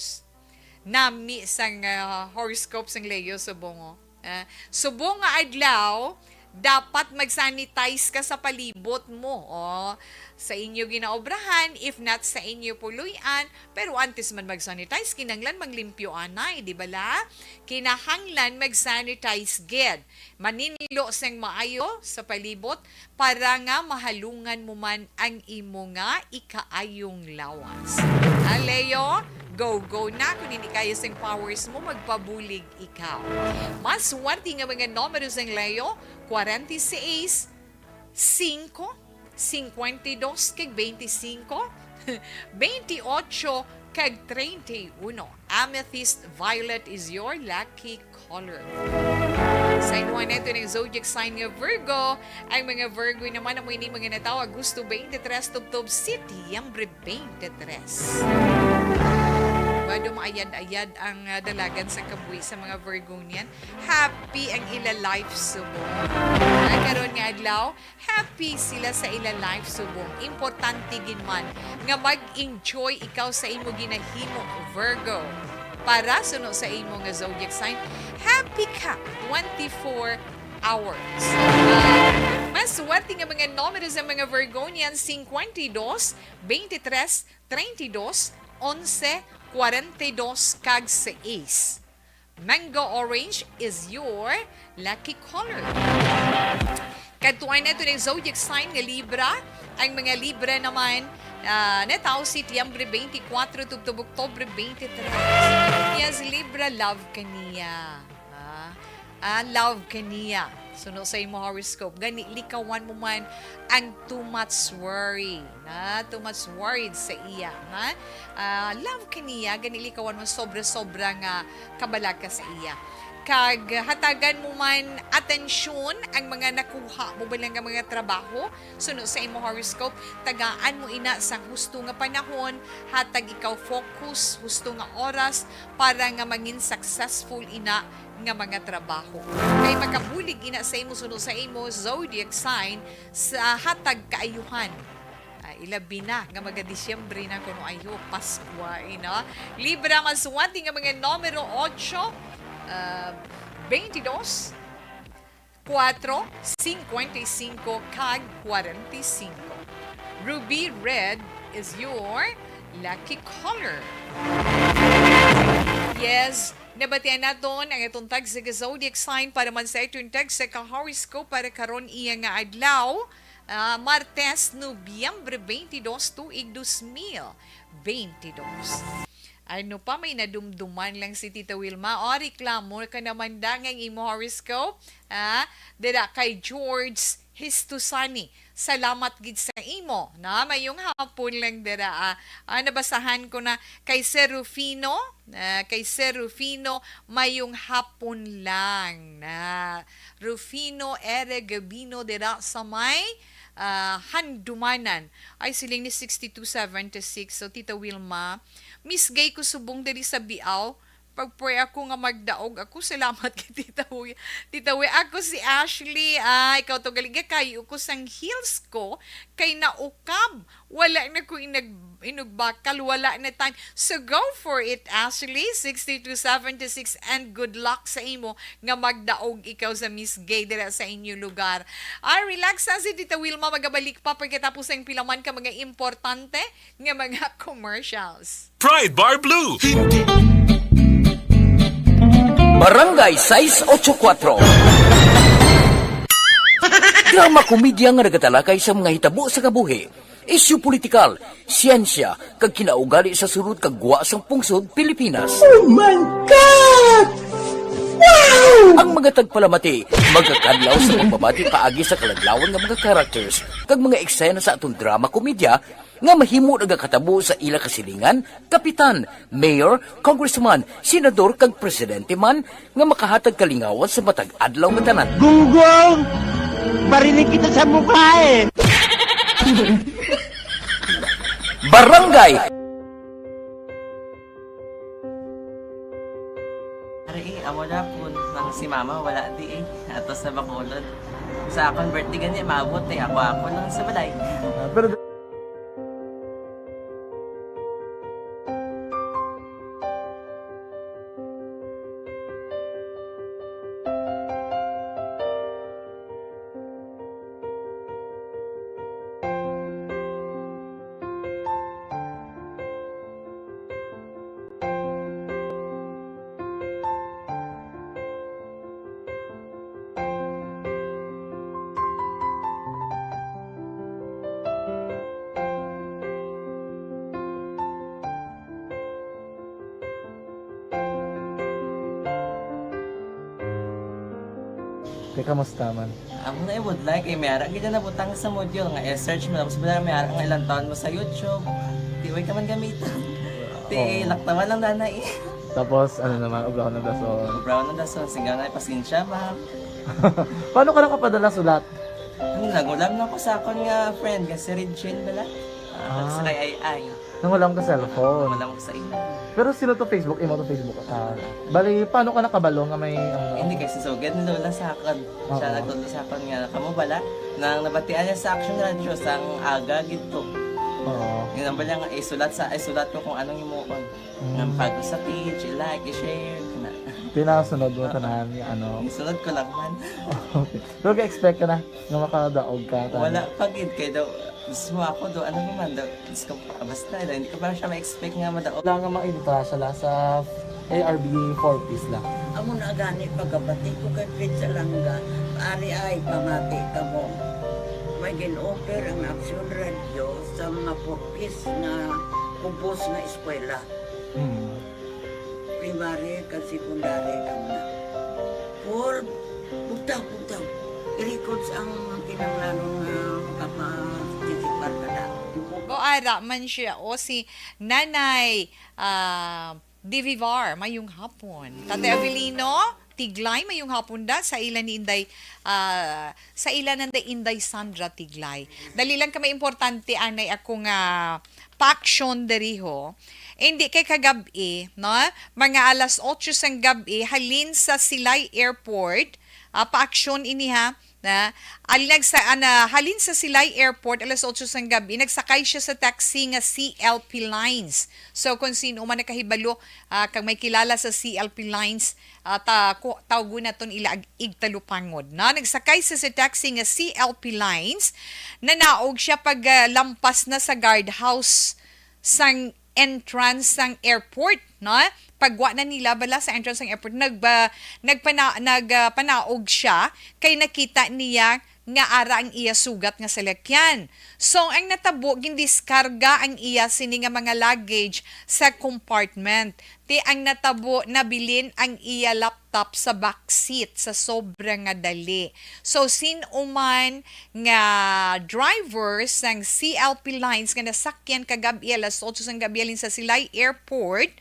Nami sang, ah, horoscope sang Leo subong, oh. Ah, subong nga adlaw, dapat mag-sanitize ka sa palibot mo, oh. Sa inyo ginaobrahan, if not sa inyo puloy-an, pero antes man mag-sanitize, kinahanglan manglimpyo anay, di bala? Kinahanglan mag-sanitize gid. Maninlo sing maayo sa palibot para nga mahalungan mo man ang imo nga ikaayong lawas. Ah, Leo, go, go na. Kung hindi kaya sing powers mo, magpabulig ikaw. Mas swerte nga mga numero sang Leo, cuarenta y seis, cinco, cincuenta y dos kag veinticinco, veintiocho kag treinta y uno. Amethyst violet is your lucky color. Sa inuha nato ng zodiac sign nga Virgo, ang mga Virgo naman amo ini mga natawo Agosto twenty-three tubtob Setyembre twenty-three. Bado maayad-ayad ang, ah, dalagan sa kabuhi sa mga Virgonian. Happy ang ila life subong. Ay, karon nga adlaw, happy sila sa ila life subong. Importante gid man nga mag-enjoy ikaw sa imo ginahimo, Virgo. Para suno sa imo nga zodiac sign, happy ka twenty-four hours. Ah, mas swerte nga mga numero sa mga Virgonian, cincuenta y dos, veintitrés, treinta y dos, once, cuarenta y dos, kag seis. Mango orange is your lucky color. Kadtuan nato ng zodiac sign nga Libra. Ang mga Libra naman, ah, natawo Setyembre twenty-four tubtob Oktubre twenty-three. Yes, Libra, love ka niya. Ah, ah, love ka niya. Suno sa imo horoscope, gani likawan mo man ang too much worry, na too much worried sa iya, na, ah, love ka niya, gani likawan mo sobra-sobra nga kabalaka sa iya. Kag hatagan mo man atensyon ang mga nakuha mo bala nga mga trabaho suno sa imo horoscope, tagaan mo ina sang husto nga panahon, hatag ikaw focus, husto nga oras para nga mangin successful ina nga mga trabaho. Kay makabulig ina sa imo suno sa imo zodiac sign sa hatag kaayuhan. Ah, ilabi na nga maga-Disyembre na kuno, ayo, Paskwa, eh, no? Libra, maswati nga mga numero, ocho, ah, veintidós, cuatro, cincuenta y cinco, kag cuarenta y cinco. Ruby, red is your lucky color. Yes, nabatian naton ang atong tagsa ka zodiac sign para man sa atong tagsa ka horoscope para karon iya nga adlaw. Ah, Martes, Nobyembre twenty-two, tuig dos mil twenty-two. Ano pa, may nadumduman lang si Tita Wilma. O, reklamo ka naman da nga ang imo horoscope, ah, dira kay George Histusani. Salamat gid sa imo, na mayong hapon lang dira, ah. Ah, nabasahan ko na kay Sir Rufino, ah, kay Sir Rufino, mayong hapon lang na. Rufino Ere Gabino dira sa may, ah, Handumanan. Ay, siling ni sixty-two seventy-six. So, Tita Wilma, Miss Gay ko subong diri sa Biao. Pag-pray ako nga magdaog ako. Salamat kay Tita Wi. Tita Wi, ako si Ashley. Ah, ikaw to, galing kayo ko sang heels ko kay naukab. Wala na ko inag-, inugbakal, wala na time. So go for it, Ashley, sixty-two seventy-six, and good luck sa imo nga magdaog ikaw sa Miss Gay dira sa inyo lugar. Ah, relax na si Tita Wilma, magabalik pa pagkatapos ang pilaman ka mga importante nga mga commercials. Pride Bar Blue. Barangay sais ocho kuatro. Drama komedya nga nagatalakay sa mga hitabo sa kabuhi, isyu politikal, siyensya, kag kinaugali sa sulod kag gwa sang pungsod Pilipinas. Oh my God! Wow! Ang mga tagpalamati magakadlaw sa pagbabati paagi sa kaladlawan nga mga characters kag mga eksena sa aton drama komedya nga mahimo nagakatabo sa ila kasilingan, kapitan, mayor, congressman, senador, kag presidente man nga makahatag kalingawan sa matag adlaw nga tanan. Gunggong! Barinig kita sa mukha eh! Barangay! Ari, eh, amo na po nang si mama wala di eh. Ato sa Bacolod. Sa akong birthday gani, maabot eh. Ako, ako lang sa balay. Ah, pero Te, kamusta man? Amo na ibudlay kay may ara gid na butang sa module nga i-search mo, tapos bala may ara nga ilang taon mo sa YouTube. Di way ka man gamiton. Di, oo, laktawan lang dana eh. Tapos, ano naman, ubrahon ng dason. Ubrahon ng dason, sigaw na, pasensya, ma'am. Paano ka nakapadala sulat? Ano, nagulam na ko sa akon nga friend, nga si Regine bala. Ah, ah, sa kay Ay Ay. Nangulam ka cellphone? Nangulam ko sa imo. Pero sino to Facebook? Imo to Facebook? Ah, bali, paano ka nakabalo nga may, ano? Hindi, kay si Sugad ni Lola sa akon. Oo. Siya nagtudlo sa akon nga, kamo bala, nang nabatian niya sa Action Radio, sang aga gid to. Oo. Yun ang bala nga, isulat sa, isulat ko kung anong himuon. Mm. Nga pag sa page, i-like, i-share, na. Pinasunod mo, oo, tanan, yung ano. Isunod ko lang man. Okay. Pero ga-expect ka na nga makadaog ka, tanan? Wala pa gid, kay daw, mismo ako do, ano naman daw, Diyos ko, ah, basta, hindi ko pa siya ma-expect nga madaog. Wala nga maintra siya la sa A R B four Ps la. Amo na gani pagkabati ko kay Fred Salanga, ari ay pamati kamo. May gin-offer ang Action Radio sa mga four Ps nga kubos nga eskwela. Hmm. Primary kag secondary kamo na. Four, bugtaw, bugtaw. I-records ang kinahanglanon nga makaparticipar ka na. O, ara man siya. O, si Nanay, ah, Divivar, mayong hapon. Tatay Avelino, Tiglay, mayong hapon da sa ila ni Inday, ah, sa ila nanday Inday Sandra Tiglay. Dali lang ka, may importante anay ako nga paaksyon diri ho. Hindi kay kagab-i, no? Mga alas otso sang gab-i, halin sa Silay Airport, ah, paaksyon ini ha. Na, alinag sa, ana, halin sa Silay Airport, alas otso sang gab-i, nagsakay siya sa taxi nga C L P Lines. So, kung sino man nakahibalo, ah, kag may kilala sa C L P Lines, ah, ta-, ku-, tawgon naton ila ag-, igtalupangod, no? Nagsakay sa, sa taxi nga C L P Lines, nanaog siya pag, ah, lampas na sa guardhouse sang entrance sang airport, no? Pagwa na nila bala sa entrance sang airport, nagba-, nagpana-, nag, ah, panaog siya kay nakita niya nga ara ang iya sugat nga salakyan. So, ang natabo, gindiskarga ang iya sini nga mga luggage sa compartment. Ti ang natabo, nabilin ang iya laptop sa back seat sa sobra nga dali. So, sin-o man nga driver sang C L P Lines nga nasakyan kagab-i alas otso sang gab-i halin sa Silay Airport,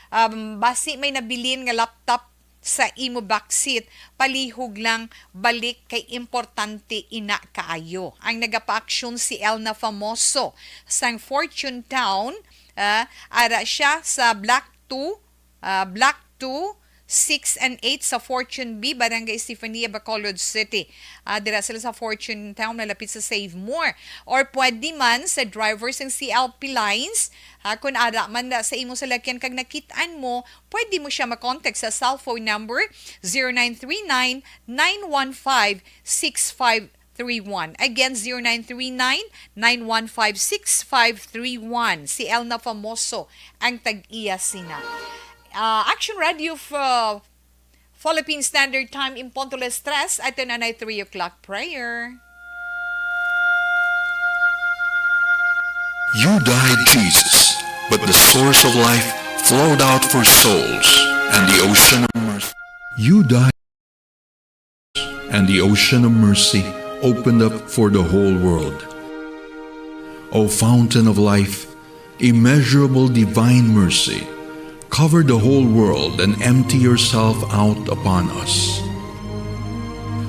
um, basi may nabilin nga laptop sa imo back seat, palihog lang, balik kay importante ina kaayo. Ang nagapaaksyon si Elna Famoso sang Fortune Town, ah, ara siya sa Block two, ah, Block two, six and eight sa Fortune B, Barangay Estefania, Bacolod City. Ah, dira sila sa Fortune Town, malapit sa Save More. Or pwede man sa drivers ng C L P Lines, ha, kung ara man na sa imong salakyan kag nakit-an mo, pwede mo siya makontak sa cellphone number zero nine three nine, nine one five, six five three one. Again, zero nine three nine, nine one five, six five three one. Si Elna Famoso ang tag-iya sina. Ah, Action Radio f-, Philippine Standard Time, in punto las tres, ato na na three o'clock prayer. You died, Jesus, but the source of life flowed out for souls, and the ocean of mercy. You died, and the ocean of mercy opened up for the whole world. O fountain of life, immeasurable divine mercy, cover the whole world and empty yourself out upon us.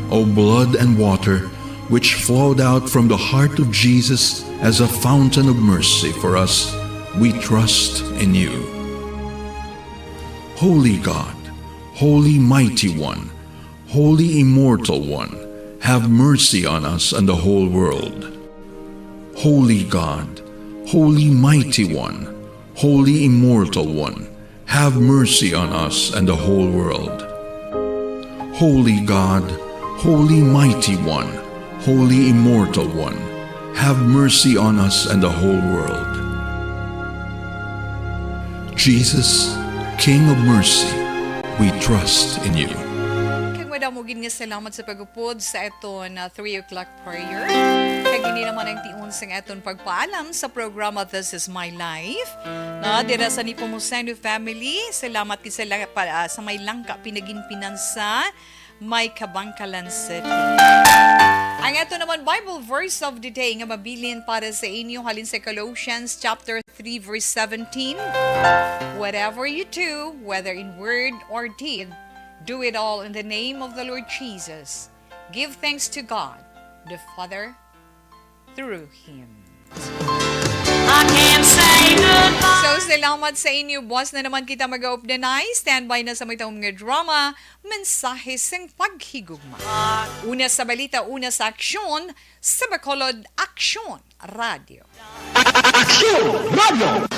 O blood and water, which flowed out from the heart of Jesus as a fountain of mercy for us, we trust in you. Holy God, Holy Mighty One, Holy Immortal One, have mercy on us and the whole world. Holy God, Holy Mighty One, Holy Immortal One, have mercy on us and the whole world. Holy God, Holy Mighty One, Holy Immortal One, have mercy on us and the whole world. Jesus, King of mercy, we trust in you. Kag madamo gid nga salamat sa pagupod sa aton, ah, three o'clock prayer. Kag ini naman ang tion sang aton pagpaalam sa programa This Is My Life. Na, dira sa Nepomuceno family, salamat gid sa lang-, pa, ah, sa may langka pinaginpinan sa may Kabankalan City. Ang ato naman Bible verse of the day nga mabilin para sa inyo halin sa Colossians chapter three verse seventeen. Whatever you do, whether in word or deed, do it all in the name of the Lord Jesus. Give thanks to God the Father through Him. I can't say goodbye. So, salamat sa inyo, boss. Na naman kita mag-open the night. Standby na sa may taong nga drama, mensahe sing paghigugma. Una sa balita, una sa aksyon, sa Bacolod Aksyon Radio. Aksyon Radio!